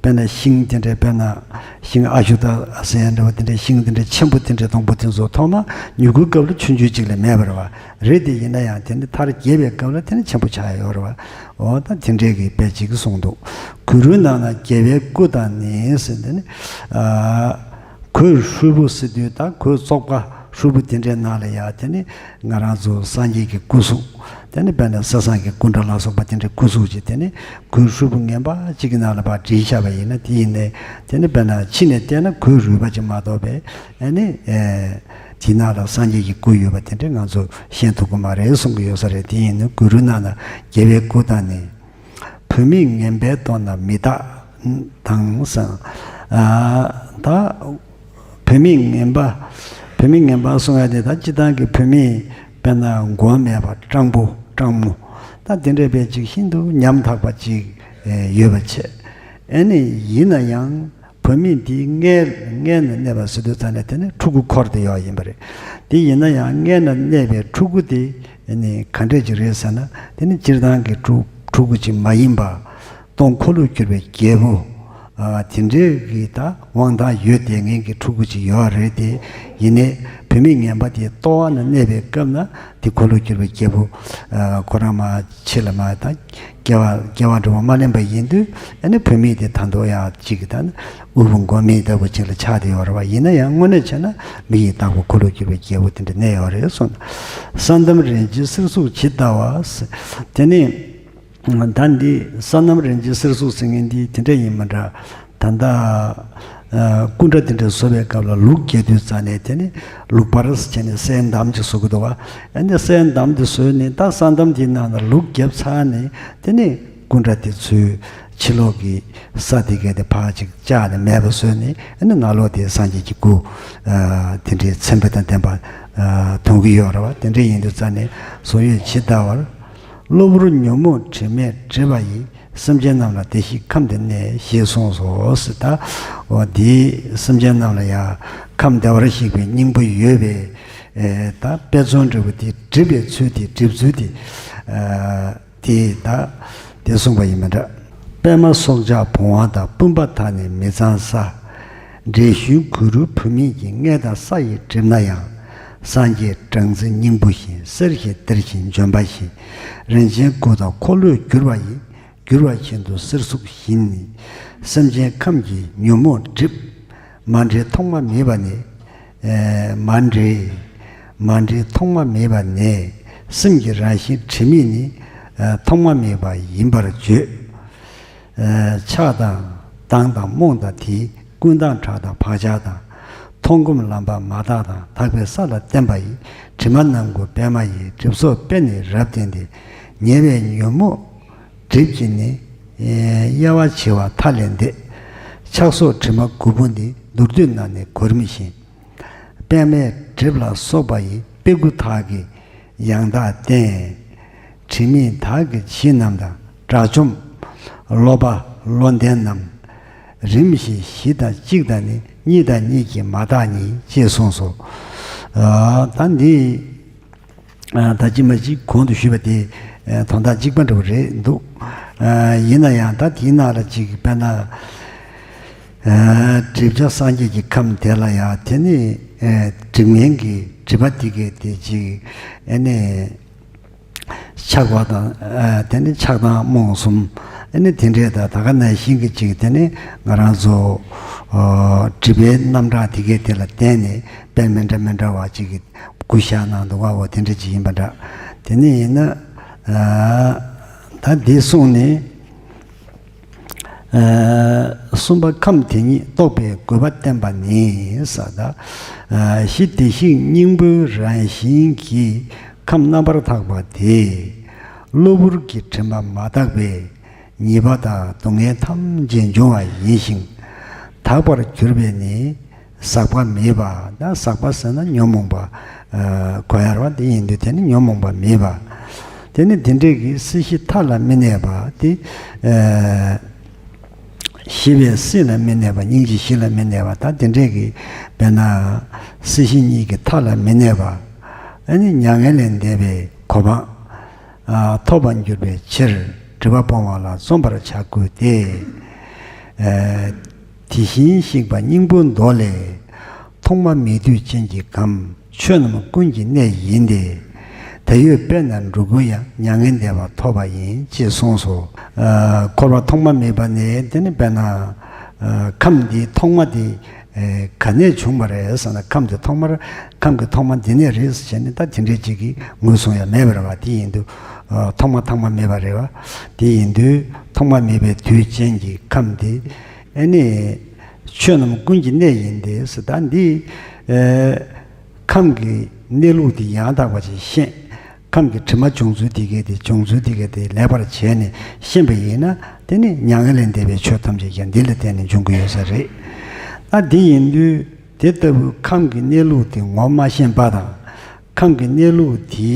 དཔེར་ན་ཤིང་དེ་འདྲའི། དཔེར་ན་ཤིང་ཨ་ཤུ་ཏ་ཟེར་ཡ་འདྲ་བ། དེ་འདྲའི་ཤིང་དེ་འདྲའི་ཆེན་པོ་དེ་འདྲའི་སྡོང་པོ་དེ་ཚོ་ཐོག་མ་མྱུ་གུའི་སྐབས་ལ་ཆུང་ཆུང་ཅིག་ལས་མེད་པ་རེད་བ། རེད་དེ། ཡིན་ན་ཡང་དེ་ནི་མཐར་རྒྱས་པའི་སྐབས་ལ་དེ་ནི་ཆེན་པོ་ཆགས་ཡོད་རེད་བ། འོ་ད་དེ་འདྲའི་གི་དཔེ་ཅིག་གསུངས་འདུག་གུ་རུའི་ནང་ན་རྒྱལ་བའི་སྐུ་དང་ནི་ཟེར། དེ་ནི་ཨ་གོས་ཧྲུལ་པོ་ཟེར་དུས་ད་གོས་བཙོག་པ་ཧྲུལ་པོ་དེ་འདྲའི་ནང་ལ་ཡ་དེ་ནི་ང་རང་ཚོ་སངས་རྒྱས་ཀྱི་སྐུ་གཟུགས། དེ་ནི་དཔེར་ན་གསེར་སྲང་གི་སྐུ་འདྲ་ལ་སོགས་པ་དེ་འདྲའི་སྐུ་གཟུགས་ཅིག་དེ་ནི་གོས་ཧྲུལ་པོ་ངན་པ་ཅིག་གི་ནང་ལ་ཕར་བྲིས་བཞག་པ་ཡིན་ན། དེ་ཡིན་ནའི་དེ་ནི་དཔེར་ན་ཕྱི་ནས་བལྟས་ན་གོས་རུལ་པ་ཅིག་མ་གཏོགས་པའི་ཨ་ནི་ཨེ་དེའི་ནང་ལ་སངས་རྒྱས་ཀྱི་སྐུ་ཡོད་པ་དེ་འདྲ་ང་ཚོ་ཤེས་ཐུབ་ཀྱི་མ་རེད་གསུང་གི་ཡོད་ས་རེད། དེ་ཡིན་ནའི་གུ་རུའི་ནང་ན་རྒྱལ་བའི་སྐུ་དང་ནི། བུད་མེད་ངན་པའི་ལྟོ་ན་མི་རྟག་དང་ཟེར། ཨ་ད་བུད་མེད་ངན་པ། བུད་མེད་ངན་པ་གསུང་ཡ་དེ་ད་སྤྱིར་བཏང་གི་བུད་མེད། དཔེར་ན་མགོ་མེད་པ། སྤྲང་པོ་སྤྲང་མོ། ད་དེ་འདྲའི་དཔེ་ཅིག་ཤིན་ཏུ་ཉམ་ཐག་པ་ཅིག་ཨེ་ཡོད་པ་བྱས། ཨ་ནི་ཡིན་ན་ཡང་བུད་མེད་འདི་མངལ་མངལ་ན་གནས་པ་ཟེར་དུས་ཙ་ནས་དེ་ནི་ཕྲུ་གུ་འཁོར་བསྡད་ཡོད་ཡིན་པ་རེད། དེ་ཡིན་ན་ཡང་མངལ་ན་གནས་པའི་ཕྲུ་གུ་དེ་ཨ་ནི་ག་འདྲས་ཅིག་རེད་ཟེར་ན། དེ་ནི་སྤྱིར་བཏང་གི་ཕྲུ་ཕྲུ་གུ་ཅིག་མ་ཡིན་པ། སྟོང་འཁོར་ལོས་སྒྱུར་བའི་རྒྱལ་པོ། ཨ་དེ་འདྲའི་གི་ད་དབང་ཐང་ཡོད་བསྡད་མཁན་གྱི་ཕྲུ་གུ་ཅིག་ཡོད་རེད་དེ། ཡིན་ནའི་བུད་མེད་ངན་པ་དེ་ལྟོ་བ་ན་གནས་པའི་སྐབས་ན་དེ་འཁོར་ལོས་སྒྱུར་བའི་རྒྱལ་པོ། ཨ་ཁོ་རང་མར་ཕྱི་ལ་མར་ད་སྐྱེ་བ་སྐྱེ་བ་འགྲོ་བ་མ་ལེན་པ་ཡིན་དུས། ཨ་ནི་བུད་མེད་དེ་ད་དུང་ཡང་ཅིག་གི་ད་ནི་དབུལ་པོ་མགོ་མེད་ལྟ་བུ་ཅིག་ལ་ཆགས་བསྡད་ཡོད་རེད་བ། ཡིན་ན་ཡང་དངོས་གནས་བྱས་ན་མི་ཡི་བདག་པོ་འཁོར་ལོས་སྒྱུར་བའི་རྒྱལ་པོ་དེ་འདྲ་གནས་ཡོད་རེད་གསུངས། ས་འདམ་རིན་ཆེན་གསེར་གཟུགས་ཇི་ལྟ་བ། དེ་ནི། ད་འདི་ས་འདམ་རིན་ཆེན་གསེར་གཟུགས་ཟེར་མཁན་འདི་དེ་འདྲ་ཡིན་མ་འདྲ། ད་ལྟ་ཨ་སྐུ་འདྲ་དེ་འདྲ་བཟོ་བའི་སྐབས་ལ་ལུག་རྒྱག་དུས་ཙ་ནས་དེ་ནི་ལུག་པར་བྱས་ནས་སའི་འདམ་ཅིག་བཟོ་གི་འདུག་བ། ཨ་ནི་སའི་འདམ་དེ་བཟོས་ནས། ད་ས་འདམ་དེའི་ནང་ལ་ལུག་བརྒྱབ་ཚར་ནས། དེ་ནི་སྐུ་འདྲ་དེ་ཚོའི་ཕྱི་ལོགས་ཀྱི་ས་དེ་གས་དེ་ཕར་ཅིག་བཅག་ནས་མེད་པ་བཟོས་ནས། ཨ་ནི་ནང་ལོགས་དེ་སངས་རྒྱས་ཀྱི་སྐུ་ཨ་དེ་འདྲའི་མཚན་དཔེ་དང་ལྡན་པ་ཨ་མཐོང་གི་ཡོད་རེད་བ། དེ་འདྲ་ཡིན་དུས་ཙ་ནས་བཟོ་ཡུལ་ཇི་ལྟ་བར། གློ་བུར་ཉོན་མོངས་དྲི་མས་བསྒྲིབས་པ་ཡིས། སེམས་ཅན་རྣམས་ལ་བདེ་གཤེགས་ཁམས་འདིར་གནས། ཞེས་གསུངས་སོ་ཟེར། ད་འོ་འདི་སེམས་ཅན་རྣམས་ལ་ཡང་ཁམས་བདེ་བར་གཤེགས་པའི་སྙིང་པོ་ཡོད་པའི་ ཨེ་ད་དཔེ་མཚོན་འདྲ་བོ་དེ་འགྲིབ་པའི་ཚུལ་དེ་འགྲིབ་ཚུལ་དེ་ཨ་དེ་ད་དེ་གསུངས་པ་ཡིན་མ་འདྲ། པད་མ་སྲོག་ཆགས་བུང་བ་དང་། སྤུན་པ་དག་ནི་མི་ཚང་ས། འདྲེ་ཞོན་གུ་རུ་བུད་མེད་ཀྱི། མངལ་དང་ས་ཡིས་བསྒྲིབས་ན་ཡང་། སངས་རྒྱས་སྦྲང་རྩི་སྙིང་པོ་བཞིན། གསེར་བཞིན་གཏེར་བཞིན་ལྗོན་པ་བཞིན། རིན་ཆེན་སྐུ་དང་འཁོར་ལོས་སྒྱུར་བ་ཡིས། བསྒྱུར་བ་བཞིན་དུ་གསེར་གཟུགས་བཞིན། སེམས་ཅན་ཁམས་ཀྱི་ཉོན་མོངས་འགྲིབ། མ་འདྲེས་ཐོག་མ་མེད་པ་ནས། ཨེ་མ་འདྲེས་མ་འདྲེས་ཐོག་མ་མེད་པ་ནས། སེམས་ཀྱི་རང་བཞིན་དྲི་མེད་ནི། ཨེ་ཐོག་མ་མེད་པ་ཡིན་པར་བརྗོད། ཨེ་ཆགས་དང་སྡང་དང་རྨོངས་དང་དེའི། ཀུན་དང་བྲལ་དང་བག་ཆགས་དང་། མཐོང་སྒོམ་ལམ་པ་མ་དག་དང་། དག་པའི་ས་ལ་བརྟེན་པ་ཡི། དྲི་མ་རྣམ་ཀུན་པད་མ་ཡི། གྲིབ་སོགས་དཔེ་ནི་རབ་བསྟན་ཏེ། ཉེ་བའི་ཉོན་མོངས་གྲིབ་ཀྱིས་ནི། དབྱེ་བ་འབྱེད་པ་མཐའ་ལས་འདས། ཆགས་སོགས་དྲི་མ་དགུ་པོ་འདི། མདོར་བསྡུས་ན་ནི་གོར་མི་ཤེས། པད་མའི་གྲིབ་ལ་སོགས་པ་ཡི། དཔེ་དགུ་དག་གིས་ཡང་དག་བསྟན། དྲི་མེད་དག་གི་བྱིས་རྣམས་དང་། དགྲ་བཅོམ་སློབ་པ་བློ་ལྡན་རྣམས། རིམ་བཞིན་བཞི་དང་གཅིག་དང་ནི། གཉིས་དང་གཉིས་ཀྱིས་མ་དག་ཉིད། ཅེས་གསུངས་སོ། ཨ་ད་འདི། ཨ་ད་ཅི་མ་ཅི་གོང་དུ་ཞུས་པ་དེ་ཨ་དོན་དག་གཅིག་པ་འདྲ་བོ་རེད་འདུག་ཨ་ཡིན་ན་ཡང་ད་དེའི་ནང་ལ་ཅིག་དཔེར་ན། ཨ་སྒྲིབ་བྱ་སངས་རྒྱས་ཀྱི་ཁམས་དེ་ལ་ཡང་དེ་ནི་ཨ་སྒྲིབ་མཁན་གྱི་སྒྲིབ་པ་དེ་གས་དེ་ཅིག་ཨ་ནི་ཆགས་པ་དང་ཨ་དེ་ནི་ཆགས་སྡང་རྨོངས་གསུམ། ཨ་ནི་དེ་འདྲས་དང་ད་ག་ནང་བཞིན་གྱི་ཅིག་དེ་ནི་ང་རང་ཚོ་ཨ་སྒྲིབ་པའི་རྣམ་གྲངས་དེ་གས་དེ་ལ་བརྟེན་ནས་དཔེ་མི་འདྲ་མི་འདྲ་བ་ཅིག་གི་བཀོད་བཞག་གནང་འདུག་ག་འོ་དེ་འདྲ་ཅིག་ཡིན་པ་འདྲ། དེ་ནི་ཡིན་ན་ཨ་ད་འདི་གསུངས་ནས། ཨ་གསུམ་པ་ཁམས་དེ་ཉིད་རྟོགས་པའི་དགོས་པ་བསྟན་པ་ནི་ས་ད། ཨ་གཞི་བདེ་གཤེགས་སྙིང་པོའི་རང་བཞིན་གྱི་ཁམས་རྣམ་པར་དག་པ་དེ། གློ་བུར་གྱི་དྲི་མ་མ་དག་པའི་ཉེས་པ་དང་སྡུག་བསྔལ་ཐམས་ཅད་འབྱུང་བ་ཡིན་ཞིང་། དག་པར་གྱུར་པས་ནི། ཟག་པ་མེད་པ། ད་ཟག་པ་ཟེར་ན་ཉོན་མོངས་པ། ཨ་གོ་ཡ་རེད་བ། དེ་ཡིན་དུས་དེ་ནི་ཉོན་མོངས་པ་མེད་པ། དེ་ནི་དེ་འདྲས་ཀྱི་སྲིད་ཞི་མཐའ་ལ་མི་གནས་པ་དེ། ཨ་ཞི་བའི་སྲིད་ལ་མི་གནས་པ། སྙིང་རྗེ་གཞི་ལ་མི་གནས་པ། ད་དེ་འདྲས་ཀྱི་དཔེར་ན་སྲིད་ཞི་གཉིས་ཀྱི་མཐའ་ལ་མི་གནས་པ། ཨ་ནི་མྱ་ངན་ལས་འདས་པའི་གོ་འཕང་ཨ་ཐོབ་པར་འགྱུར་བའི་ཕྱིར། སྒྲིབ་པ་སྤོང་བ་ལ་འཛོམས་པར་བྱ་དགོས་ཏེ། ཨ་དེ་བཞིན་གཤེགས་པ་སྙིང་པོའི་མདོ་ལས། ཐོག་མ་མེད་དུས་ཅན་གྱི་ཁམས། ཆོས་རྣམས་ཀུན་གྱི་གནས་ཡིན་ཏེ། དེ་ཡོད་པས་ན་འགྲོ་ཀུན་ཡང་། མྱ་ངན་འདས་པ་ཐོབ་པ་ཡིན། ཅེས་གསུངས་སོ། ཨ་འཁོར་བ་ཐོག་མ་མེད་པ་ནས་དེ་ནི་དཔེར་ན་ཨ་ཁམས་འདིའི་ཐོག་མ་དེ་ཨེ་ག་ནས་བྱུང་བ་རེད་ཟེར་ན། ཁམས་དེ་ཐོག་མར་ཁམས་ཀྱི་ཐོག་མ་འདི་ནས་རེད་ཟེར་བྱས་ནས་ད་དེ་འདྲའི་ཅིག་གི་ངོས་བཟུང་ཡ་མེད་པ་རེད་བ། དེ་ཡིན་དུས་ཨ་ཐོག་མ་ཐོག་མ་མེད་པ་རེད་བ། དེ་ཡིན་དུས་ཐོག་མ་མེད་པའི་དུས་ཅན་གྱི་ཁམས་དེ་ཨེ་ནི་ཆོས་རྣམས་ཀུན་གྱི་གནས་ཡིན་ཏེ་ཟེར། ད་འདི་ཨེ་ཁམས་ཀྱི་གནས་ལུགས་དེ་ཡང་དག་པ་ཅིག་ཤེས། ཁམས་ཀྱི་དྲི་མ་བྱུང་ཚུལ་དེ་གས་དེ། བྱུང་ཚུལ་དེ་གས་དེ་ལེགས་པར་བྱས་ནས་ཤེས་པ་ཡིན་ན། དེ་ནི་མྱ་ངན་ལས་འདས་པའི་ཆོས་ཐམས་ཅད་ཀྱང་འདི་ལ་བརྟེན་ནས་འབྱུང་གི་ཡོད་ས་རེད། ཨ་དེ་ཡིན་དུས་དེ་ལྟ་བུའི་ཁམས་ཀྱི་གནས་ལུགས་དེ་ངོ་མ་ཤེས་པ་དང་། ཁམས་ཀྱི་གནས་ལུགས་དེ་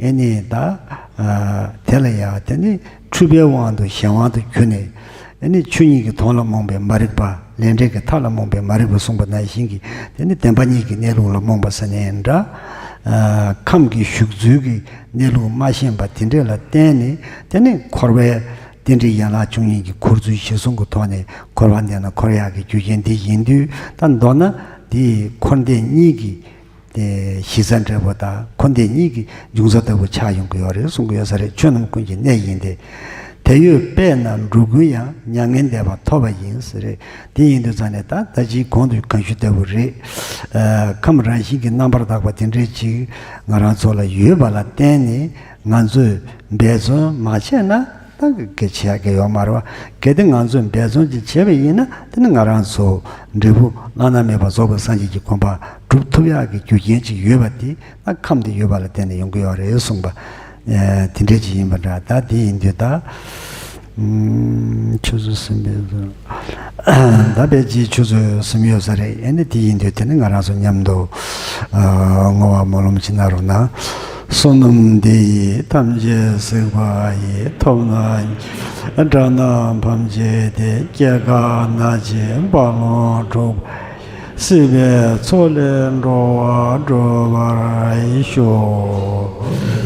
ཨེ་ནི་ད་ཨ་དེ་ལ་ཡང་དེ་ནི་འཁྲུལ་པའི་དབང་དུ་གཞན་དབང་དུ་གྱུར་ནས། ཨེ་ནི་ཆོས་ཉིད་ཀྱི་དོན་ལ་རྨོངས་པའི་མ་རིག་པ། ལས་འབྲས་ཀྱི་མཐའ་ལ་རྨོངས་པའི་མ་རིག་པ་གསུངས་པ་ནང་བཞིན་གྱི་དེ་ནི་བདེན་པ་གཉིས་ཀྱི་གནས་ལུགས་ལ་རྨོངས་པ་ཟེར་ནའི་འདྲ། ཨ་ཁམས་ཀྱི་བཞུགས་ཚུལ་གྱི་གནས་ལུགས་མ་ཤེས་པ་དེ་འདྲས་ལ་བརྟེན་ནས། དེ་ནི་འཁོར་བའི་རྟེན་འབྲེལ་ཡན་ལག་བཅུ་གཉིས་ཀྱི་འཁོར་ཚུལ་གཞིར་བཟུང་གི་ཐོག་ནས་འཁོར་བ་འདས་ན་འཁོར་ཡག་གི་རྒྱུ་རྐྱེན་དེ་ཡིན་དུས། ད་མདོར་ན་དེ་འཁོར་འདས་གཉིས་ཀྱི་དེ་གཞི་རྩ་འབྲས་བུ་དང་འཁོར་འདས་གཉིས་ཀྱི་འབྱུང་རྩ་ལྟ་བུ་ཆགས་ཡོང་གི་ཡོད་རེད་གསུང་གི་ཡོད་ས་རེད། ཆོས་རྣམས་ཀུན་གྱི་གནས་ཡིན་ཏེ། དེ་ཡོད་པས་ན་འགྲོ་ཀུན་ཡང་། མྱ་ངན་འདས་པ་ཐོབ་པ་ཡིན་ཟེར་རེད། དེ་ཡིན་དུས་ཙང་ནས་ད་ད་ཅིའི་གོང་དུ་གང་ཞུ་ལྟ་བུ་རེད། ཨ་ཁམས་རང་བཞིན་གྱིས་རྣམ་པར་དག་པ་དེ་འདྲའི་ཅིག་ང་རང་ཚོ་ལ་ཡོད་པ་ལ་བརྟེན་ནས། ང་ཚོས་འབད་བརྩོན་མ་བྱས་ན་ད་ག་གེ་བྱེད་ཡག་གི་ཡོད་མ་རེད་བ། གལ་ཏེ་ང་ཚོས་འབད་བརྩོན་ཅིག་བྱས་པ་ཡིན་ན། དེ་ནི་ང་རང་ཚོ་འབྲས་བུ་བླ་ན་མེད་པ་རྫོགས་པའི་སངས་རྒྱས་ཀྱི་གོ་འཕང་སྒྲུབ་ཐུབ་ཡག་གི་རྒྱུ་རྐྱེན་ཅིག་ཡོད་པ་དེ། ད་ཁམས་དེ་ཡོད་པ་ལ་བརྟེན་ནས་ཡོང་གི་ཡོད་རེད་གསུངས་པ། ཨ་དེ་འདྲས་ཅིག་ཡིན་པ་འདྲ། ད་དེ་ཡིན་དུས་ད་ཨུམ་ཆུ་ཚོད་ཟིན་པའི་ད་ཕལ་ཆེར་ཆུ་ཚོད་ཟིན་ཡོད་ས་རེད། ཨ་ནི་དེ་ཡིན་དུས་དེ་ནི་ང་རང་ཚོ་མཉམ་དུ་ཨ་བསྔོ་བ་སྨོན་ལམ་ཅིག་གནང་རོགས་གནང་། བསོད་ནམས་འདི་ཡིས་ཐམས་ཅད་གཟིགས་པ་ཡི། ཐོབ་ནས་དགྲ་རྣམས་ཕམ་བྱས་ཏེ། སྐྱེ་རྒ་ན་འཆིའི་རྦ་ཀློང་འཁྲུགས་པ་ཡི། སྲིད་པའི་མཚོ་ལས་འགྲོ་བ་སྒྲོལ་བར་ཤོག།